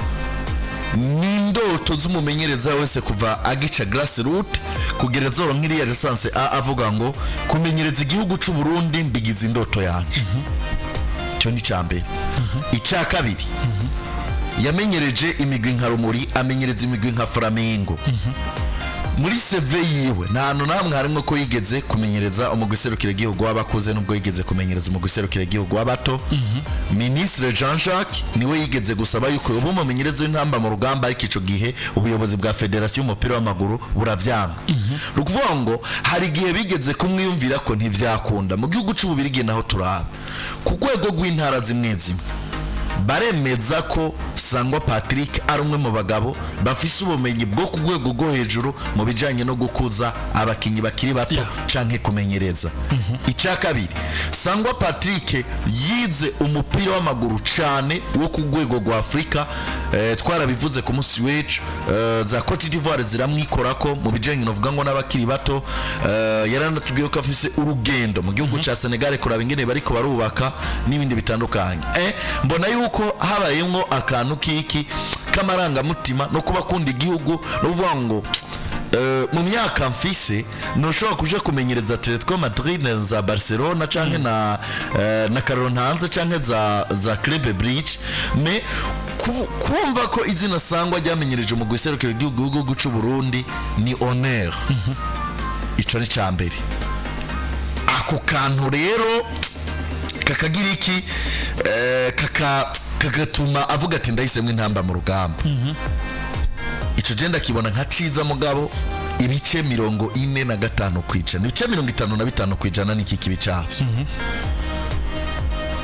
ni indoto z'umumenyereza wese kuva agica grassroot kugera zoro nk'iriya licence A, avuga ngo kumenyereza igihugu c'u Burundi mbigize indoto yanje. Icyo ni icambere. Icya kabiri, yamenyereje imigwi nka Rumuri, amenyereza imigwi nka Flamengo. Muri CV yiwe nta hantu namwe harimo ko yigeze kumenyereza umugwi serukiragihugu w'abakuze, nubwo yigeze kumenyereza umugwi serukiragihugu w'abato. Ministre Jean Jacques niwe yigeze gusaba yuko ubu umumenyereza w'Intamba mu Rugamba, ariko ico gihe ubuyobozi bwa federasiyo y'umupira w'amaguru buravyanga. Ni ukuvuga ngo hari igihe bigeze kumwiyumvira ko ntivyakunda. Mu gihugu c'Ububirigi naho turaba ku rwego rw'intara zimwe zimwe. Baremeza ko Sangwa Patrick ari umwe mu bagabo bafise ubumenyi bwo ku rwego rwo hejuru mu bijanye no gukuza abakinyi bakiri bato canke kumenyereza. Icya kabiri, Sangwa Patrick yize umupira w'amaguru cane wo ku rwego rwa Afurika. Twarabivuze ku munsi w'ejo, za Cote d'Ivoire ziramwikorako mu bijanye novuga ngo n'abakiri bato. Yaranatubwiye ko afise urugendo mu gihugu ca Senegal kuraba ingene bariko barubaka n'ibindi bitandukanye. Mbona yuko habayemwo akantu kiki k'amarangamutima no kuba akunda igihugu no kuvuga ngo mu myaka mfise ntushobora kuja kumenyereza Atletico Madrid za Barcelona canke na Karoro Ntanze canke za Club Bridge, mais kumva ko izina Sangwa ryamenyereje mu guserukira igihugu c'u Burundi ni honneur. Ico ni ca mbere. Ako kantu rero kakagira iki, kagatuma avuga ati ndahisemo Intamba mu Rugamba. Ico je ndakibona nka ciza, mugabo ibice 45%, ibice 55% niki kibi cavyo.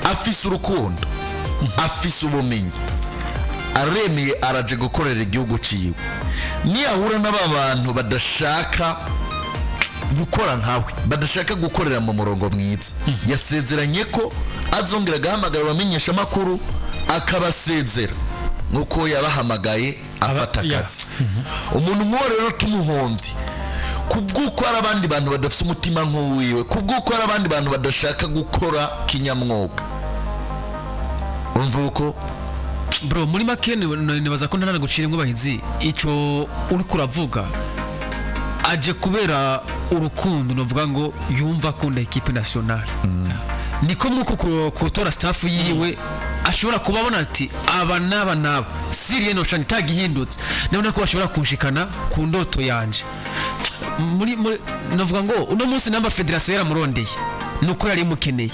Afise urukundo, afise ubumenyi, aremeye, araje gukorera igihugu ciwe. Niyahura n'aba bantu badashaka gukora nkawe, badashaka gukorera mu murongo mwiza, yasezeranye ko azongera agahamagara abamenyesha amakuru akabasezera nk'uko yabahamagaye afata akazi. Umuntu nk'uwo rero tumuhombye kubw'uko hari abandi bantu badafite umutima nk'uwiwe, kubw'uko hari abandi bantu badashaka gukora kinyamwuga, urumva uko Bro, muri make nibaza ko ntanagucira inkubahizi ico uri kuravuga. Aje kubera urukundo, novuga ngo yumva akunda équipe nationale, niko mwuko kutora staff yiwe ashobora kuba abona ati aba n'aba n'aba siriye nocanye itagihindutse, ndabona ko bashobora kunshikana ku ndoto yanje. Muri novuga ngo uno munsi namba fédération yaramurondeye nuko yari imukeneye,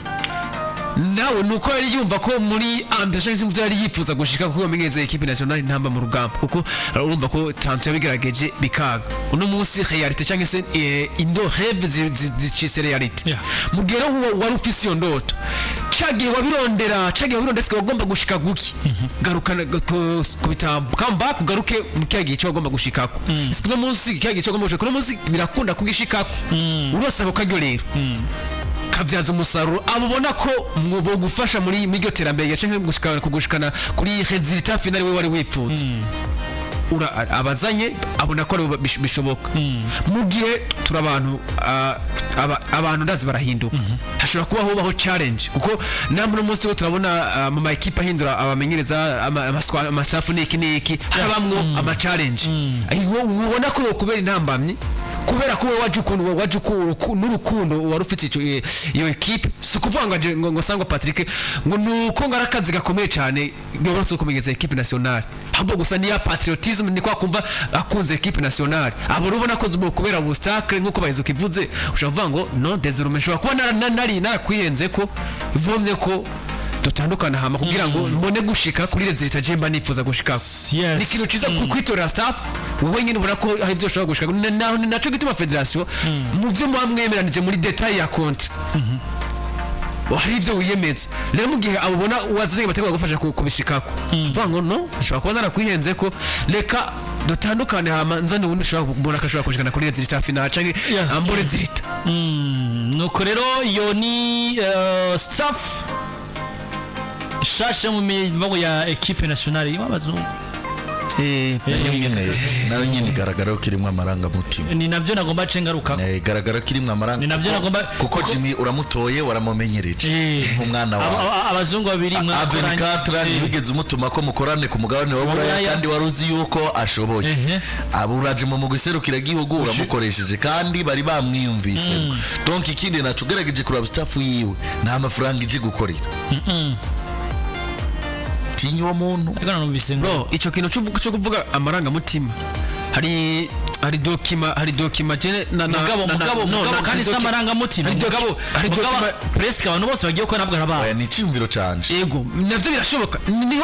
nawe nuko yari yumva ko muri ambition cyangwa se yari yifuza gushika kuko yamenyereza équipe nationale Intamba mu Rugamba, kuko urumva ko tanto yabigerageje bikaga. Uno munsi réalité cyangwa se indo rêve zicitse réalité. Mu gihe rero wari ufise iyo ndoto, cagihe wabirondera, cagihe wabirondera sike wagomba gushika guki, garuka kubita come back, ugaruke mu kiya gihe cyo wagomba gushikako. Sike uno munsi kiya gihe cyo wagomba gushika, uno munsi birakunda kugishikako, urose ako karyo rero kabyaza umusaruro abo ubona ko bogufasha muri iryo terambere cyangwa kugushikana kuri résultat final we wari wipfuza. Abazanye abona ko aribo bishoboka. Mu gihe turi abantu, abantu ndazi barahinduka, hashobora kuba hubaho challenge, kuko namwe uno munsi wo turabona mu ma équipe ahindura abamenyereza, ama staff niki niki, harabamwo ama challenge. Ubona ko kubera intambamyi, kubera ko wowe waje ukuntu waje n'urukundo wari ufite icyo iyo équipe, si ukuvuga ngo aje ngo Sangwa Patrick ngo nuko ngo ari akazi gakomeye cyane ngo kumenyereza équipe nationale, ahubwo gusa niya patriotisme, ni kwa kumva akunze équipe nationale. Abo rero ubona ko zubo kubera obstacle nkuko bahize ukivuze, ushobora kuvuga ngo non, désormais nshobora kuba nari narakwihenze ko ivomye ko dutandukana, hama kugira ngo mbone gushika kuri résultat je mba nifuza gushikako. Ni ikintu ciza kwitorera staff wowe nyine ubona ko hari ibyo ushobora gushika. Ni naco gituma fédération mu byo muba mwemeranije muri détail ya contrat hari ibyo wiyemeza. Rero mu gihe abo ubona wazanye bategura gufasha kubishikako, uvuga ngo no nshobora kuba narakwihenze ko reka dutandukane, hama nzane ubundi ushobora kubona ko ashobora kushikana kuri résultat final canke ambore résultat. Nuko rero iyo ni staff shasha mu mivango ya équipe nationale irimo abazungu. Nayo nyine igaragara ko irimo amarangamutima. Ni navyo nagomba ce ngaruka. Igaragara ko irimo amarangamutima Ni navyo nagomba kuko Jimmy uramutoye, waramumenyereje nk'umwana wawe. Abazungu babiri mwakoranye. Avenikatra ntibigeze umutuma ko mukorane ku mugabane wa Buraya Buraya. kandi wari uzi yuko ashoboye. Aburaje mu mugwi serukiragihugu uramukoresheje kandi bari bamwiyumvise. Donc ikindi naco, ugerageje kuraba staff yiwe, nta mafaranga ije gukorera. Tinya uwo muntu. Ariko nanumvise ngo Bro, ico kintu cyo kuvuga amarangamutima, hari document je na mugabo mugabo no, mugabo kandi hari si amarangamutima. hari Mugabo hari mugabo presque abantu bose bagiye gukora nabwo Oya, arabazi. ni iciyumviro canje. Yego, navyo birashoboka, ni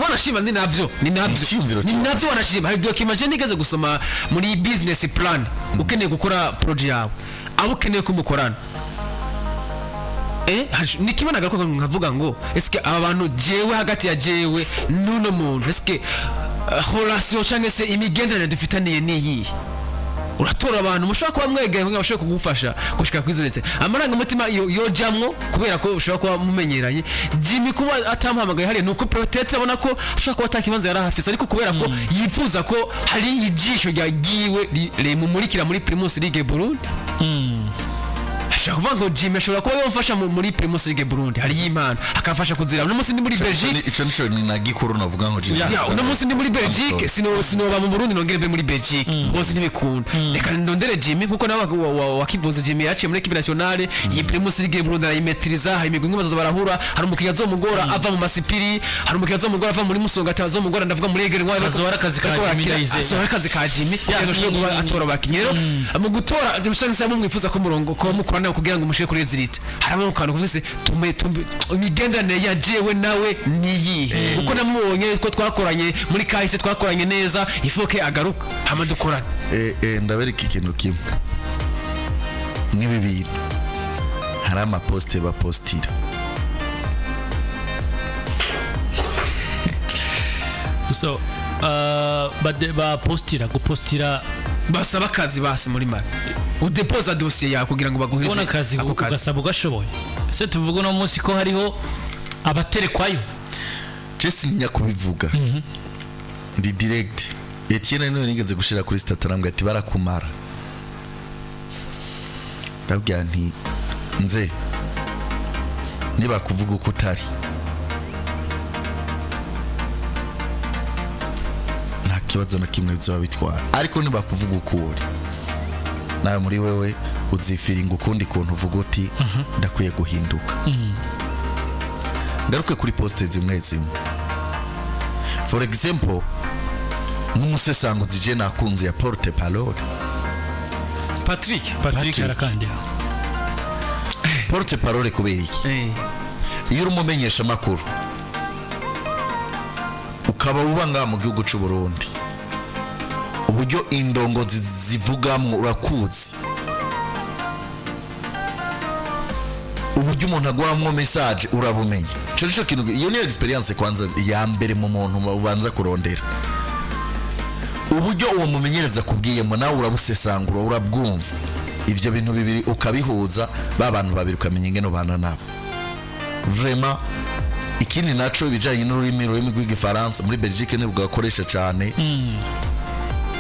wanashima, ni navyo. Icyiyumviro Ni cyawe. navyo wanashima. Hari document je nigeze gusoma muri business plan, ukeneye gukora projet yawe, abo ukeneye ko mukorana. Ni kimwe nagaruka nkavuga ngo eske aba bantu, jewe hagati ya jewe n'uno muntu, eske relation cyangwa se imigenderanire dufitaniye ni iyihe? Uratora abantu mushobora kuba mwegeye kugira ngo bashobore kugufasha gushika kuri izo ndetse amarangamutima yojamwo, kubera ko ushobora kuba mumenyeranye. Jimmy kuba atamuhamagaye hariya nuko peut-être abona ko ashobora kuba atakibanza yari ahafise, ariko kubera ko yifuza ko hari ijisho ryagiwe rimumurikira muri Primus League Burundi, ashobora kuvuga ngo Jimmy ashobora kuba yomfasha muri Primus League Burundi, hariyo impano, akamfasha kuzira. Uno munsi ndi muri Belgique. Ico nico ni na gikuru navuga ngo Jimmy. Ya, uno munsi ndi muri Belgique, sinoba mu Burundi nongere mbe muri Belgique rwose, ntibikunda. Reka ndondere Jimmy, nkuko nawe wakivuze. Jimmy yaciye muri équipe nationale, iyi Primus League Burundi arayimetiriza. Hari imigwi imwe bazoza barahura, hari umukinnyi azomugora ava mu Masipiri, hari umukinnyi azomugora ava muri Musonga, azomugora ndavuga muri Egere Ntwari. Azoba ari akazi ka Jimmy Ndayizeye. Azoba ari akazi ka Jimmy kugira ngo ashobore kuba atora abakinnyi. Rero mu gutora usanga se mwifuza ko murongo ko mukorana kugira ngo mushire kuri résultat, harimo akantu kuvuga se tume imigenderanire ya jewe nawe niyihe, kuko namubonye ko twakoranye muri kahise, twakoranye neza, ifoke agaruka hama dukorane. Ndabereka ikintu kimwe n'ibi bintu, hari amaposite bapostira. So bapostira gupostira. Basaba akazi basi muri mara udepoza dosiye yawe kugira ngo baguheze Kubona akazi ako kazi. Ugasaba ugashoboye. Se tuvuga uno munsi ko hariho abaterekwayo? Je sinya kubivuga, ndi direct. Etienne niwe nigeze gushira kuri statut, arambwira ati barakumara. Ndabwira nti nze niba kuvuga uko utari nta kibazo na kimwe bizoba bitwara, ariko niba kuvuga uko uri nawe muri wewe uzifiringa ukundi kuntu, uvuga uti ndakwiye guhinduka. Ngaruke kuri poste zimwe zimwe, for example nk'umusesanguzi je nakunze ya porte parole. Patrick. Patrick. Patrick. Arakandira. Porte parole kubera iki? Iyo uri umumenyesha amakuru ukaba uba ngaha mu gihugu cy'u Burundi, uburyo indongozi zivugamwo urakuzi, uburyo umuntu aguhamwo message urabumenya. Ico nico kintu, iyo niyo experience kwanza ya mbere mu muntu ubanza kurondera. Uburyo uwo mumenyereza kubwiyemo nawe urabusesangura, urabwumva. Ivyo bintu bibiri ukabihuza, ba bantu babiri ukamenya ingene ubana nabo vraiment. Ikindi naco, ibijanye n'ururimi, ururimi rw'igifaransa muri Belgique nibwo gakoresha cyane,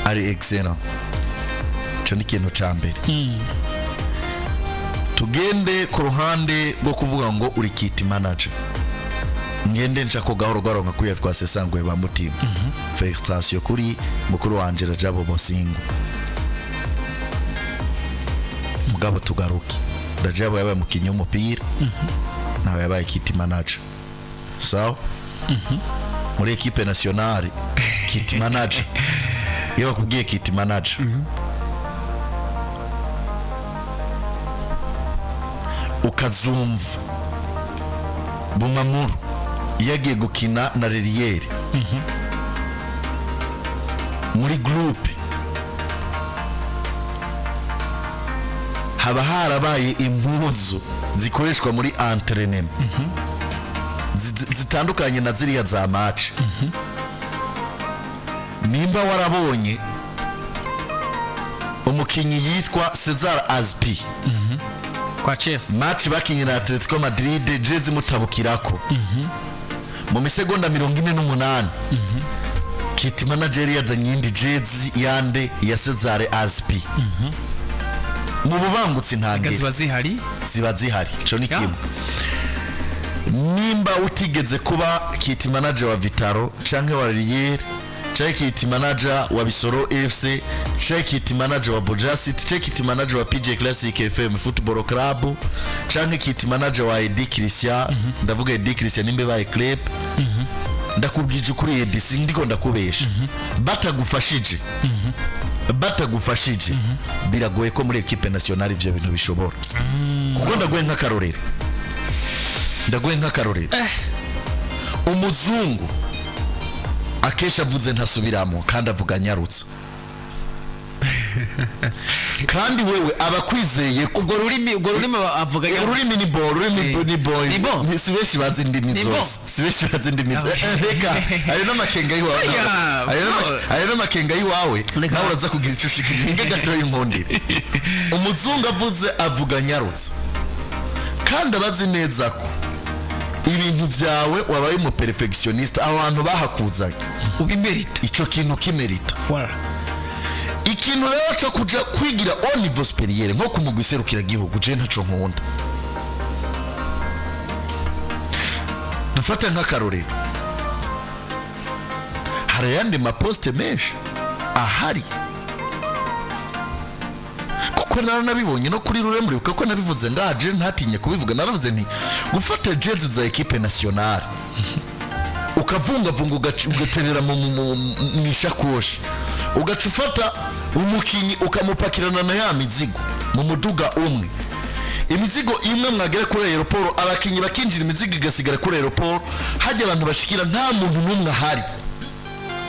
ari excellent. Ico ni ikintu ca mbere. Tugende ku ruhande rwo kuvuga ngo uri kit manager, ngende nca ko gahoro gahoro nka kuriya twasesanguye ba mutima. Felicitation kuri mukuru wanje Rajabo Bosingo. Mugabo tugaruke, Rajabo yabaye umukinnyi w'umupira, nawe yabaye kit manager, sawa? Muri équipe nationale kit manager, iyo bakubwiye kit manager ukazumva Bumamuru iyo agiye gukina na Leriyeri muri groupe, haba harabaye impuzu zikoreshwa muri entraînement zitandukanye na ziriya za match. Nimba warabonye umukinnyi yitwa Cesar Azpi kwa Chelsea, match bakinye na Atletico Madrid, jezi mutabukirako mu misegonda 48, kit manager yazanye iyindi jezi yande ya Cesar Azpi mu bubangutsi ntangere. Ziba zihari. Ziba zihari, ico ni Ya. kimwe. Nimba utigeze kuba kit manager wa Vitaro canke wa Rier canke kit manager wa Bisoro FC canke kit manager wa Buja City canke kit manager wa PJ Classic FM Football Club canke kit manager wa Edi Christian, ndavuga Edi Christian nimbe baye club, ndakubwije ukuri Edi, sindiko ndakubesha, batagufashije, batagufashije biragoye ko muri équipe nationale ivyo bintu bishobora. Kuko ndaguhe nk'akarorero, ndaguhe nk'akarorero, umuzungu akenshi avuze ntasubiramo kandi avuga anyarutsa. Kandi wewe abakwizeye ko Ubwo rurimi avuga Ururimi ni bo, ururimi ni bo. Ni bo. Si benshi bazi indimi Ni bo. zose, si benshi bazi indimi zose. Reka, ayo n'amakenga y'iwawe. Oya, no. Ayo n'amakenga y'iwawe. Reka. Nawe uraza kugira icyo ushikira inge gatoya. Inkundire, umuzungu avuze, avuga nyarutse, kandi abazi neza ko ibintu byawe wabaye umu perfectionniste, aho hantu bahakuzanye ubimerita. Ico kintu kimerita. Voilà. Ikintu rero cyo kuja kwigira au niveau supérieur nko ku mugwi serukiragihugu, je ntaco nkunda. Dufate nk'akarorero, hari ayandi ma postes menshi ahari, kuko naranabibonye no kuri ruremure, kuko nabivuze ngaha, je ntatinye kubivuga. Naravuze nti gufata jezi za équipe nationale ukavungavunga, ugaterera mu ishakoshi, ugaca ufata umukinyi ukamupakirana na ya mizigo mu muduga umwe, imizigo imwe, mwagera kuri aéroport, abakinyi bakinjira, imizigo igasigara kuri aéroport, hajya abantu bashikira nta muntu n'umwe ahari,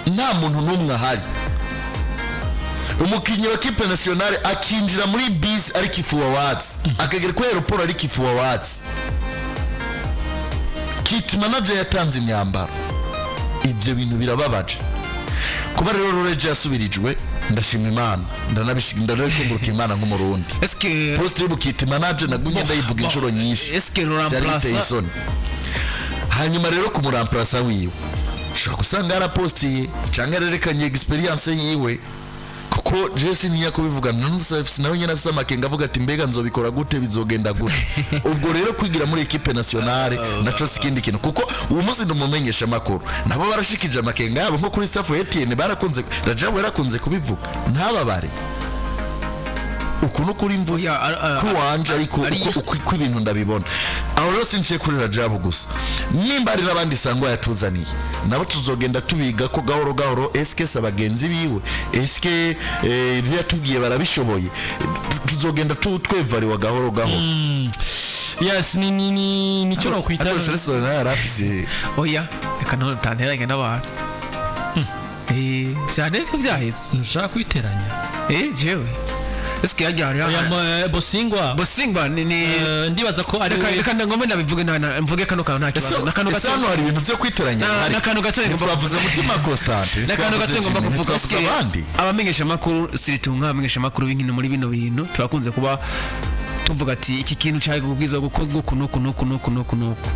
nta muntu n'umwe ahari. Umukinyi wa équipe nationale akinjira muri bisi ariko ifuwa watsi, akagera kuri aéroport ariko ifuwa watsi, kit manager yatanze imyambaro. Ibyo bintu birababaje. Kuba rero Roreje yasubirijwe, ndashima Imana, ndanabikenguruka Imana nk'Umurundi. Eske Poste y'ubu kit manager nagumye ndayivuga inshuro nyinshi. Eske Byari biteye remplaça isoni. Hanyuma rero kumuramplasa wiwe, ushobora gusanga yarapostiye cyangwa yarerekanye expérience yiwe, kuko jesi ntiya kubivuga nawe nyine afise amakenga, avuga ati: "Mbega nzobikora gute? Bizogenda gute?" Ubwo rero kwigira muri équipe nationale naco si ikindi kintu, kuko uwo munsi ndumumenyesha amakuru, nabo barashikije amakenga yabo, nko kuri staff Etienne barakunze, Rajabu yarakunze kubivuga, ntababare uku no kuri mvuze Oya, kuwanje, ariko uko ibintu ndabibona aho rero sinciye kuri Rajabu gusa, nimba hari n'abandi sangwa yatuzaniye, nabo tuzogenda tubiga ko gahoro gahoro. Eske se abagenzi biwe, eske ibyo yatubwiye barabishoboye? Tuzogenda twevariwa gahoro gahoro. Yes, ni nicyo nokwita. Ariko Celestin nawe yari afise Oya, reka ntanteranye n'abantu. Vyane ntivyaheze. Ntushaka kwiteranya. Jewe eske yagiye Oya, Bosingwa. Bosingwa ni Ndibaza ko ari reka we. Reka ngombe ndabivuge, mvuge kano kantu, nta kibazo, na kano Ese gato. hano hari ibintu byo kwiteranya bihari? Na kano gato ngomba Ntitwavuze Mutima Constant, na kano gato ntitwavuze ngomba Jimmy, kuvuga. ntitwavuze Eske abandi. abamenyesha makuru, siritu nk'abamenyesha makuru b'inkino, muri bino bintu turakunze kuba tuvuga ati iki kintu cyari kubwiza gukozwa uku nuku nuku nuku nuku nuku.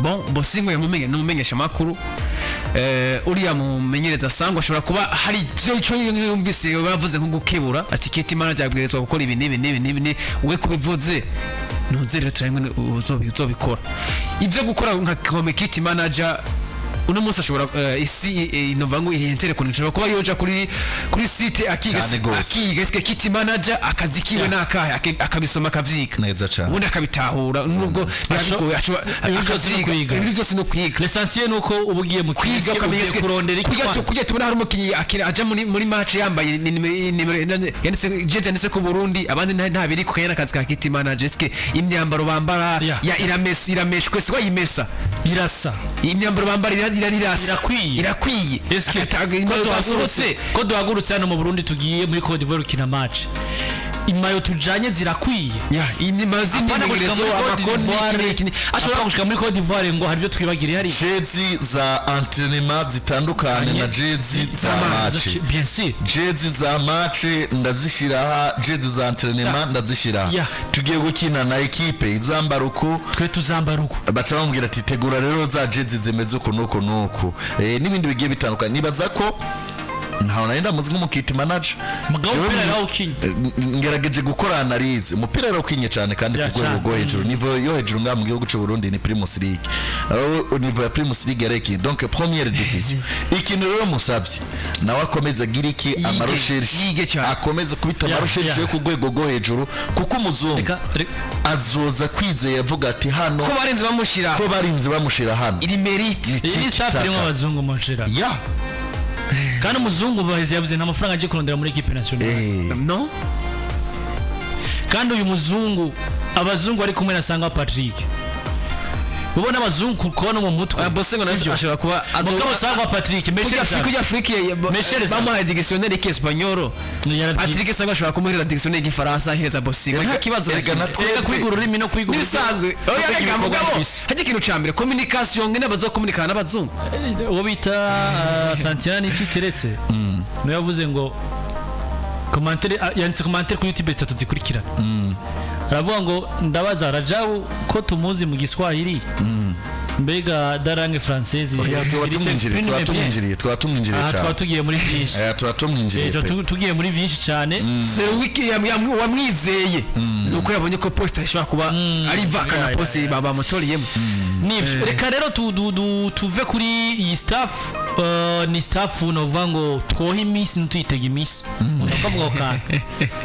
Bon, Bosingwa yamumenye, numumenyesha makuru. Uriya mumenyereza sangwa ashobora kuba hari icyo icyo yumvise bavuze nko gukebura ati kit manager abwirizwa gukora ibi n'ibi n'ibi n'ibi we kubivuze ntuze rero turangwe uzobikora ibyo gukora nka kome kit manager. Uno munsi ashobora isi inova ngo ihentere kuntu ishobora kuba yoja kuri site akiga Cyane gose. akiga eske kit manager akazi kiwe nakahe, akabisoma, akavyiga, Neza cane. ubundi akabitahura, nubwo biba ashobora Ibintu byose no akavyiga. kwiga. Ibintu byose no kwiga. L'essentiel nuko uba ugiye mu Kwiga kibuga, ukamenya ugiye eske kurondera iki kujya kwanza. Kujya tubona hari umukinyi akina aja muri match yambaye nimero yanditse, jezi yanditse ku Burundi, abandi nta biri ku kanya, akazi ka kit manager. Eske imyambaro bambara ya iramesa, irameshwe, si wayimesa? Irasa. Imyambaro bambara irasa. Irakwiye. Irakwiye. Eske Agatanga ko imyambaro duhagurutse zasohotse. ko duhagurutse hano mu Burundi, tugiye muri Cote d'Ivoire gukina match, imayo tujanye zirakwiye? Ya inyuma Apana gushika z'imyimenyerezo muri Cote amakoni d'Ivoire, iki ashobora gushika muri Cote d'Ivoire ngo hari ibyo twibagiriye hari Jezi za entraînement zitandukanye na jezi za match. Bien sûr. Jezi za match ndazishira, jezi za entraînement ndazishira. Tugiye gukina na ekipe izambara uku, twe tuzambara uku. Baca bamubwira ati: "Tegura rero za jezi zimeze uku nuku nuku." N'ibindi bigiye bitandukanye. Nibaza ko ntawe nari ndamuzi nk'umu kit manager. Mugabo Jewe umupira yarawukinye. Ngerageje gukora analyse, umupira yarawukinye cyane kandi ku rwego rwo hejuru. Niveau yo hejuru ngaha mu gihugu cy'u Burundi ni Primus League. Aho niveau ya Primus League yareki, donc première division. Ikintu rero musabye, nawe akomeze agira iki, ama recherches, yige cyane. akomeze kubita ama recherches yo ku rwego rwo hejuru, kuko umuzungu azoza kwizeye avuga ati hano ko barenze bamushira ko barinze bamushira hano. Iri mérite. Ni Iyi ni staff tiki-taka. irimo abazungu monshera. Kandi umuzungu baheze yavuze nta mafaranga agiye kurondera muri équipe nationale. No. Kandi uyu muzungu, abazungu bari kumwe na Sangwa Patrick. Bo n'abazungu kubona mu mutwe. Bose ngo nawe Sivyo? ashobora kuba Mugabo Sangwa Patrick Michel Kujya kujya Afrique Michel Sangwa. bamuhaye dictionnaire y'Espagnol. Patrick Sangwa ashobora kumuhereza dictionnaire y'Igifaransa ahereza Bosingo, nta kibazo. Erega na na kimwe. Erega kwiga ururimi no kwiga uburyo- Nibisanzwe. no Oya, kwiga reka ibikorwa mugabo bifise. hajya ikintu ca mbere, communication, ngene bazokomunikana n'abazungu. Uwo bita Santiana Niciteretse niwe yavuze ngo commentaire, yanditse commentaire kuri YouTube zitatu zikurikirana, aravuga ngo: "Ndabaza Rajabu ko tumuzi mu Giswahili, mbega dans langue française?" Oya, tuba tumwinjiriye, tuba tumwinjiriye, tuba tumwinjiriye Aha twaba cyane. tugiye muri byinshi. Tuba tumwinjiriye pe. Tugiye muri byinshi cyane. Serwiki wamwizeye nuko yabonye ko poste ishobora kuba ari vacant na poste bamutoriyemo. Nivyo. Reka rero tuve kuri iyi staff, ni staff novuga ngo twohe iminsi, ntituyitege iminsi, ndakavuga ako kantu,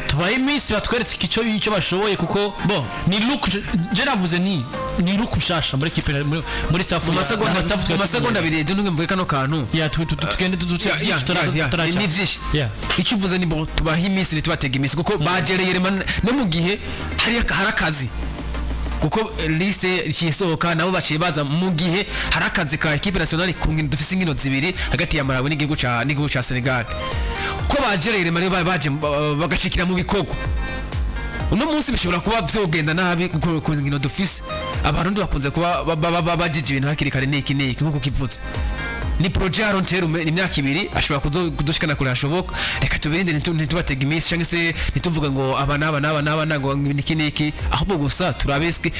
tubahe iminsi batweretse icyo bashoboye, kuko Bo. ni look je navuze ni look nshasha muri équipe, muri staff Mu masegonda mu staff mu masegonda 2 ejo mvuge kano kantu. Ya, tugende Ya, ya, ya, ni byinshi. Icyo uvuze ni bo, tubaha iminsi, ntitubatege iminsi, kuko bagereye no mu gihe hari akazi, kuko liste isohoka nabo baciye baza mu gihe hari akazi ka équipe nationale ku nkino dufise, inkino zibiri hagati ya Malawi n'igihugu ca Senegal. Ko bagereye rero baje bagashikira mu bikorwa uno munsi, bishobora kuba vyogenda nabi, kuko ku nkino dufise Abarundi bakunze kuba bajije ibintu hakiri kare. Niki niki nkuko kivuze, ni projet ya long terme, ni imyaka 2, ashobora kudushikana kure hashoboka. Reka tubirinde, ntitubatege iminsi cyangwa se ntituvuge ngo aba n'aba n'aba n'aba ngo niki niki, ahubwo gusa turabeske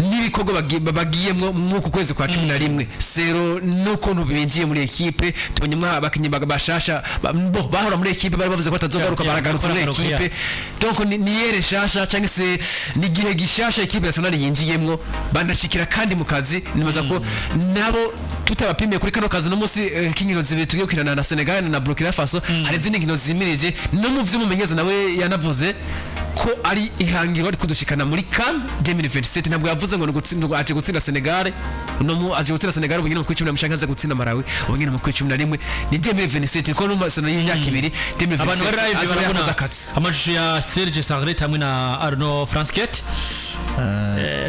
n'ibikorwa bagiyemwo mw'uku kwezi kwa 11 sero n'ukuntu binjiye muri équipe. Tubonyemo abakinyi bashasha bo bahora muri équipe, bari bavuze ko batazogaruka, baragarutse muri baragaruka, équipe. Donc ni ère nshasha cyangwa se ni igihe gishasha équipe nationale yinjiyemwo, banashikira kandi mu kazi. Nibaza ko nabo tutabapimiye kuri kano kazi no munsi k'inkino zibiri tugiye gukinana na Senegal na Burkina Faso, hari izindi nkino zimirije. No mu vy'umumenyereza nawe yanavuze ko ari ihangiro ari kudushikana muri CAN 2027. Ntabwo yavuze ngo ni ugutsinda, ngo aje gutsinda Senegal no mu aje gutsinda Senegal ubu nyine mu kwicumi na mushaka aza gutsinda Malawi ubu nyine mu kwicumi na rimwe. Ni 2027, ko n'umasano y'imyaka 2. Abantu bari 2027 live azoba yakoze barabona akazi. amashusho ya Serge Sarret hamwe na Arno Fransket.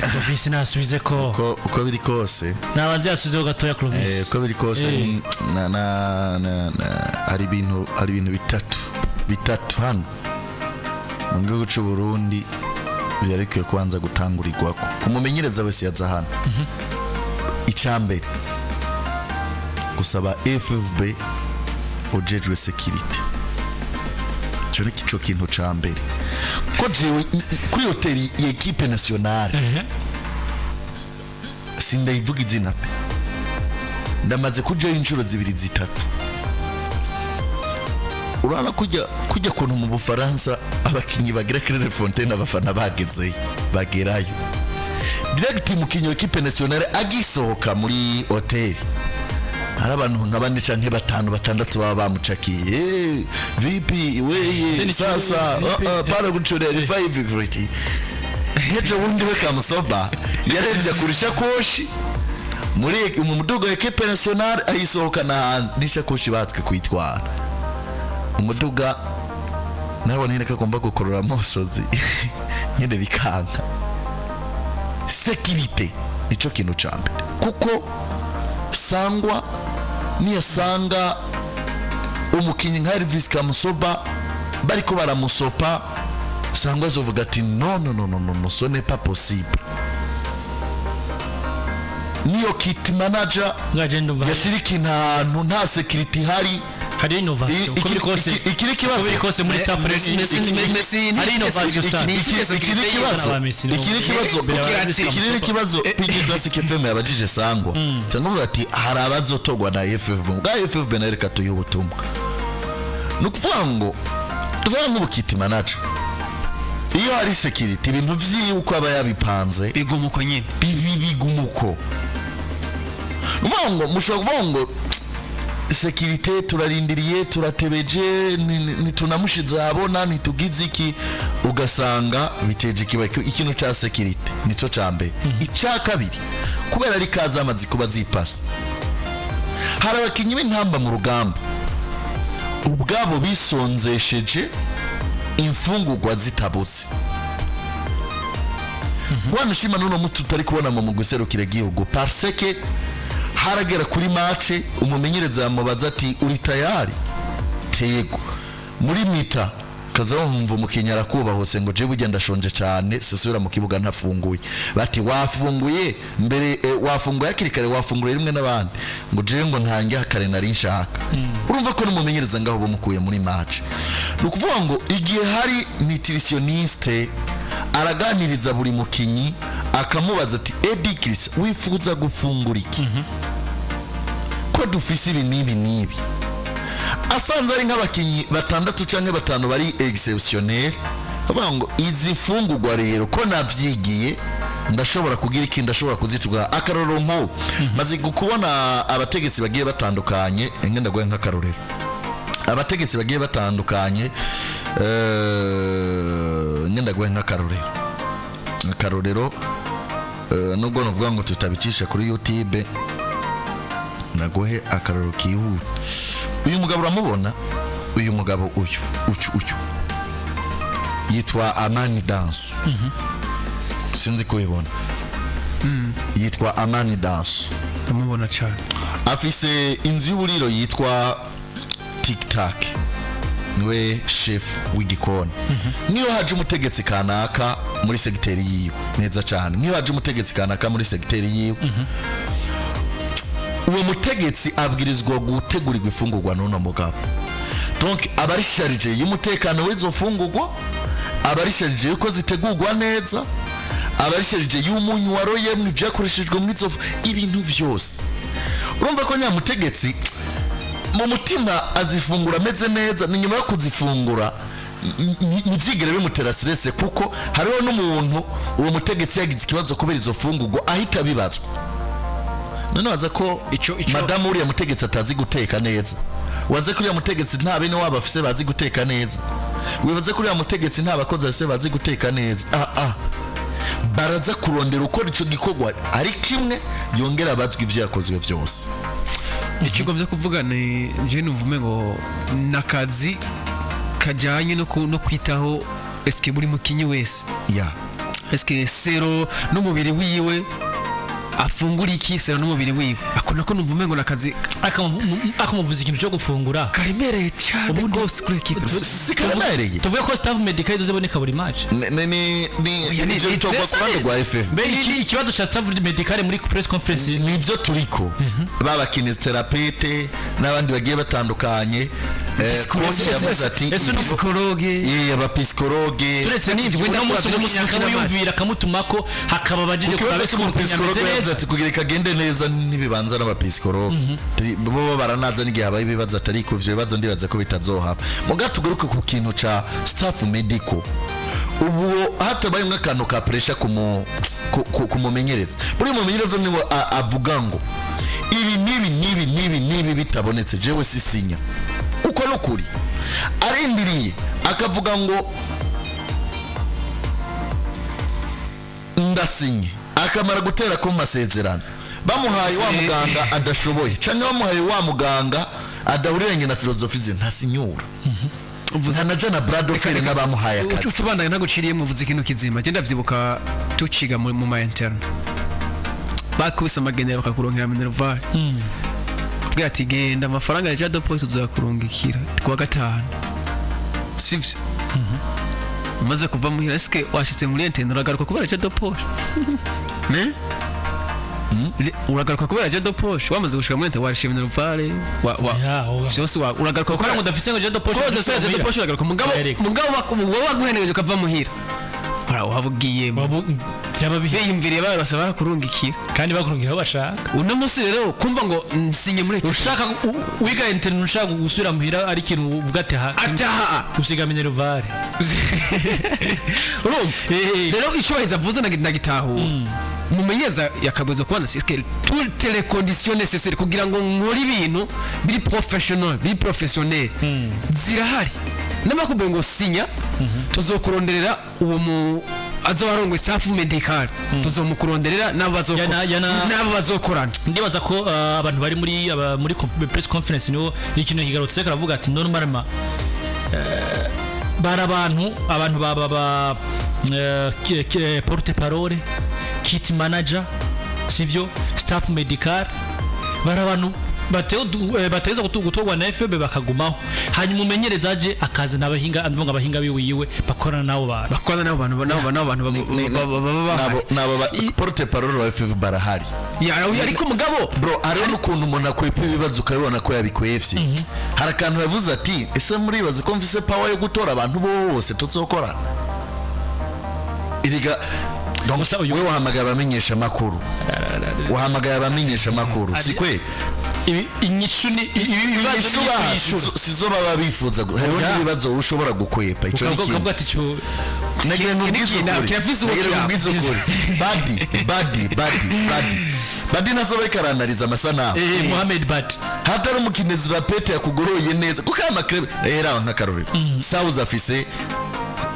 Clovis nasubize ko Uko biri kose, nabanze yasubizeho gatoya Clovis. Uko biri kose, ni na na na na- hari ibintu bitatu hano mu gihugu cy'u Burundi byari bikwiye kubanza gutangurirwako ku mumenyereza wese yaza hano. Icya mbere, gusaba FFB ujejwe sécurité. Icyo ni cyo kintu ca mbere, ko jewe kuri hoteli ya équipe nationale, sindayivuga izina pe, ndamaze kujayo inshuro zibiri zitatu. Urabona kujya kuntu mu Bufaransa abakinyi bagira Clairefontaine, abafana bagezeyo bagerayo direct. Umukinyi wa équipe nationale agisohoka muri hoteli, hari abantu nka bane canke batanu, batandatu baba bamucakiye: "Eh, vipi weye?" Sasa VP. Para gucurera five great. Ejo bundi we Kamusoba yarebye akura ishakoshi muri mu muduga wa équipe nationale, ayisohokana hanze n'ishakoshi, batswe kuyitwara umuduga. Narabona nyine ko agomba gukurura amosozi nyine bikanka. Sécurité nico kintu ca mbere, kuko Sangwa niyasanga umukinnyi nka Elvis Kamusoba bariko baramusopa, Sangwa azovuga ati: "No, no, no, no, no, no, ce n'est pas possible." Niyo kit manager Ngaje ndumva yashira ikintu ahantu nta sécurité ihari. Hari innovation uko biri kose. Ikiri Uko kibazo biri kose muri staff Messi hari innovation sana. Ikiri kibazo Ba Messi ikiri kibazo Mbere ya Messi. Ikiri n'ikibazo PG Classic FM yabajije Sangwa, cyangwa avuga ati hari abazotogwa na FFB bwa FFB, nayo reka tuyihe ubutumwa. Ni ukuvuga ngo tuvuga nk'ubu kit manager, iyo hari sécurité, ibintu vyiwe uko aba yabipanze biguma uko nyine. Biguma uko. Ni ukuvuga ngo mushobora kuvuga ngo sécurité turarindiriye, turatebeje, ntitunamushize ahabona, ntitugize iki, ugasanga biteje ikibazo. Ikintu ca sécurité nico ca mbere. Icya kabiri, kubera ari kaza amaze kuba zipasa, hari abakinyi b'intamba mu rugamba ubwabo bisonzesheje imfungurwa zitabutse. Wanashima n'uno musi tutari kubona mu mugwi serukiragihugu, parce que haragera kuri match umumenyereza yamubaza ati: "Uri tayari?" "Tego." Muri mi-temps kaza wumva umukinnyi arakubahutse ngo: "Je burya ndashonje cyane, sisubira mu kibuga ntafunguye." Bati: "Wafunguye mbere, wafunguye hakiri kare, wafunguye rimwe n'abandi." Ngo: "Je ngo ntange kare nari nshaka." Urumva ko n'umumenyereza ngaho bamukuye muri match. Ni ukuvuga ngo igihe hari nutritionniste, araganiriza buri mukinyi, akamubaza ati: "Edi Chris, wifuza gufungura iki, ko dufise ibi n'ibi n'ibi?" Asanze ari nk'abakinnyi batandatu cyangwa batanu bari exceptionnel, bavuga ngo: "Izi fungurwa rero ko navyigiye, ndashobora kugira iki, ndashobora kuzitura." Akarorero, nk'ubu maze kubona abategetsi bagiye batandukanye, enge ndaguhe nk'akarorero, abategetsi bagiye batandukanye, ngenda ndaguhe nk'akarorero, akarorero, nubwo nuvuga ngo tutabicisha kuri YouTube, naguhe akarorero kihuta. Uyu mugabo uramubona, uyu mugabo uyu uyu uyu yitwa Amani Danso, sinzi ko ubibona, yitwa Amani Danso. Ndamubona cyane. Afise inzu y'uburiro yitwa Tic Tac, niwe chef w'igikoni. Niyo haje umutegetsi kanaka muri segiteri yiwe, neza cyane, niyo haje umutegetsi kanaka muri segiteri yiwe, uwo mutegetsi abwirizwa gutegurirwa ifungurwa n'uno mugabo. Donc aba ari chargé y'umutekano w'izo fungurwa, aba ari chargé yuko zitegurwa neza, aba ari chargé y'umunyu waroyemwo, ibyakoreshejwe muri izo ibintu byose. Urumva ko nyamutegetsi mu mutima azifungura ameze neza. Ni nyuma yo kuzifungura ntibyigere bimutera stress, kuko hariho n'umuntu uwo mutegetsi yagize ikibazo kubera izo fungurwa ahita abibazwa. None waza ko madamu uriya mutegetsi atazi guteka neza? Waze ko uriya mutegetsi nta bene wabo afise bazi guteka neza? Wibaze ko uriya mutegetsi nta bakozi afise bazi guteka neza? Ah ah, baraza kurondera ukora ico gikorwa ari kimwe, yongera abazwa ivyo yakozwe vyose. Ikigo byo kuvuga ni njye numva ngo ni akazi kajyanye no kwitaho eske buri mukinyi wese, eske selon n'umubiri wiwe afungura iki, selon n'umubiri wiwe. Ako nako numva umengo ni akazi Akamuvuza ikintu cyo gufungura karemereye cyane rwose kuri ekipe. Si karemereye. Tuvuge ko staff médical izoboneka buri match? Ni Oya, ivyo bitorwa ku ruhande rwa FF. Mbe ikibazo cha staff médical muri press conference? Nibyo turiko, baba kinésithérapeute n'abandi bagiye batandukanye. Coach yavuze ati Ese psychologue. Abapsychologue. Turetse n'ibyo, Wenda uno munsi kuravya umukinnyi n'umusi akamuyumvira, akamutumako, hakaba abajije Ku kibazo kuraba ko umukinnyi ameze cy'umupsychologue, yavuze neza. ati kugira kagende neza ntibibanza n'abapsychologue. Bo baranaza n'igihe habaye ibibazo, atari ku ivyo bibazo ndibaza ko bitazohaba. Muga tugaruke ku kintu ca staff médical. Ubu hatabayemwo akantu ka pressure kumumenyereza, buri mumenyereza niwe avuga ngo: "Ibi n'ibi n'ibi n'ibi n'ibi bitabonetse, jewe sisinya." Uko nukuri arindiriye akavuga ngo: "Ndasinye," akamara gutera ku masezerano, bamuhaye wa muganga adashoboye cyangwa bamuhaye wa muganga adahuriranye na philosophie ze, ntasinyura, ntanaja na bras de fer n'abamuhaye akazi. Ucubandanya ntaguciriyemo, uvuze ikintu kizima. Genda ndavyibuka tuciga mu ma interne, bakubise amagenera bakakuronkera minerval, kubwira ati: "Genda, amafaranga ya jado poste tuzakurungikira kuwa gatanu." Sivyo? Umaze kuva muhira, eske washitse muri interne uragaruka kubera jado poste ne? Uragaruka kubera jado poste? Wamaze gushika muri interne, warishe minerval wa Ya, oga. vyose uragaruka Kuko ngo udafise ngo jado poche. Kuba udafise jado poche uragaruka, mugabo Erega. mugabo wowe waguhenegeje ukava muhira, wabugiyemo. Byaba bihe Biyumviriye barose barakurungikira. Kandi bakurungira aho bashaka. Uno munsi rero kumva ngo nsinye muri ekipe. Ushaka wiga internet, ushaka gusubira muhira, ari ikintu uvuga ati ha Ataha. Usiga minerval. Urumva rero icubahiriza avuze ndagitahura. Umumenyereza yakabwirizwa kubona est-ce que toutes les conditions nécessaires kugira ngo nkore ibintu biri professionnel, biri professionnel, zirahari. N'amakubwiye ngo sinya, tuzokuronderera uwo mu azoba arongoye staff médical, tuzomukuronderera n'abo n'abo bazokorana. Ndibaza ko abantu bari muri press conference niho ikintu kigarutse, karavuga ati normalement Bari abantu baba ba porte parole, kit manager, sivyo, staff medical, bari abantu bateza gutorwa na FFB bakagumaho, hanyuma umenyereza aje akazana abahinga, avuga abahinga biwiwe bakorana n'abo bantu. Bakorana n'abo bantu baba bahari. Nabo porte parole wa FF barahari. Ya, ariko mugabo Bro, hariho n'ukuntu umuntu akwepa ibibazo ukabibona ko yabikwefye. Hari akantu yavuze ati: "Ese muribaza ko mfise power yo gutora abantu bose tuzokora iriga?" Donc Gusa we wahamagaye abamenyesha amakuru, wahamagaye abamenyesha amakuru, si kwe? Ibi inyishu ni ibi bibazo Inyishu ni baha, kuyishura. sizo baba bifuza hariho Oya. n'ibibazo ushobora gukwepa, ico ni ukavuga kimwe. Ukavuga ati cyo Nagira ngo ubwize ukuri. Kirafise uwo Nagira ngo kiraba. ubwize ukuri. Badi badi badi badi badi nazo bariko aranariza amasanamu. Mohamed Bat. Hatari umukinésithérapeute yakugoroye neza, kuko aya ma club era, nk'akarorero, South afise,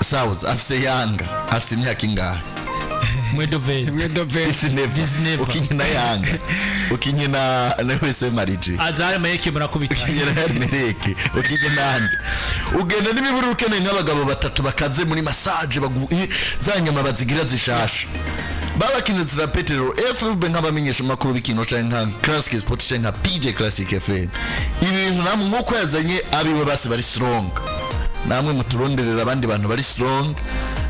South afise Yanga, afise imyaka ingahe? Mwedove. 19. 19. Ukinye na Yanga, ukinye na wese Marije. Azari mayeke murakubita. Ukinye na Mereke, ukinye nande, ugenda n'imiburi, ukeneye nk'abagabo batatu bakaze muri massage, za nyama bazigira zishasha, babakinésithérapeute. Rero FFB nk'abamenyesha amakuru b'ikino canke nka Classic Sport canke nka PJ Classic FM, ibi bintu namwe nk'uko yazanye abiwe basi bari strong, namwe muturonderera abandi bantu bari strong,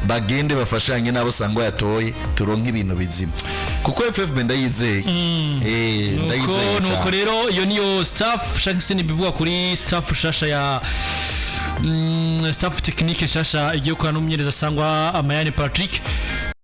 bagende bafashanye n'abo sangwa yatoye, turonke ibintu bizima, kuko FFB ndayizeye, ndayizeye nuko cyane. Rero iyo niyo staff shaka se nibivuga kuri staff shasha ya staff technique shasha igiye gukorana n'umumenyereza Sangwa Amayani Patrick.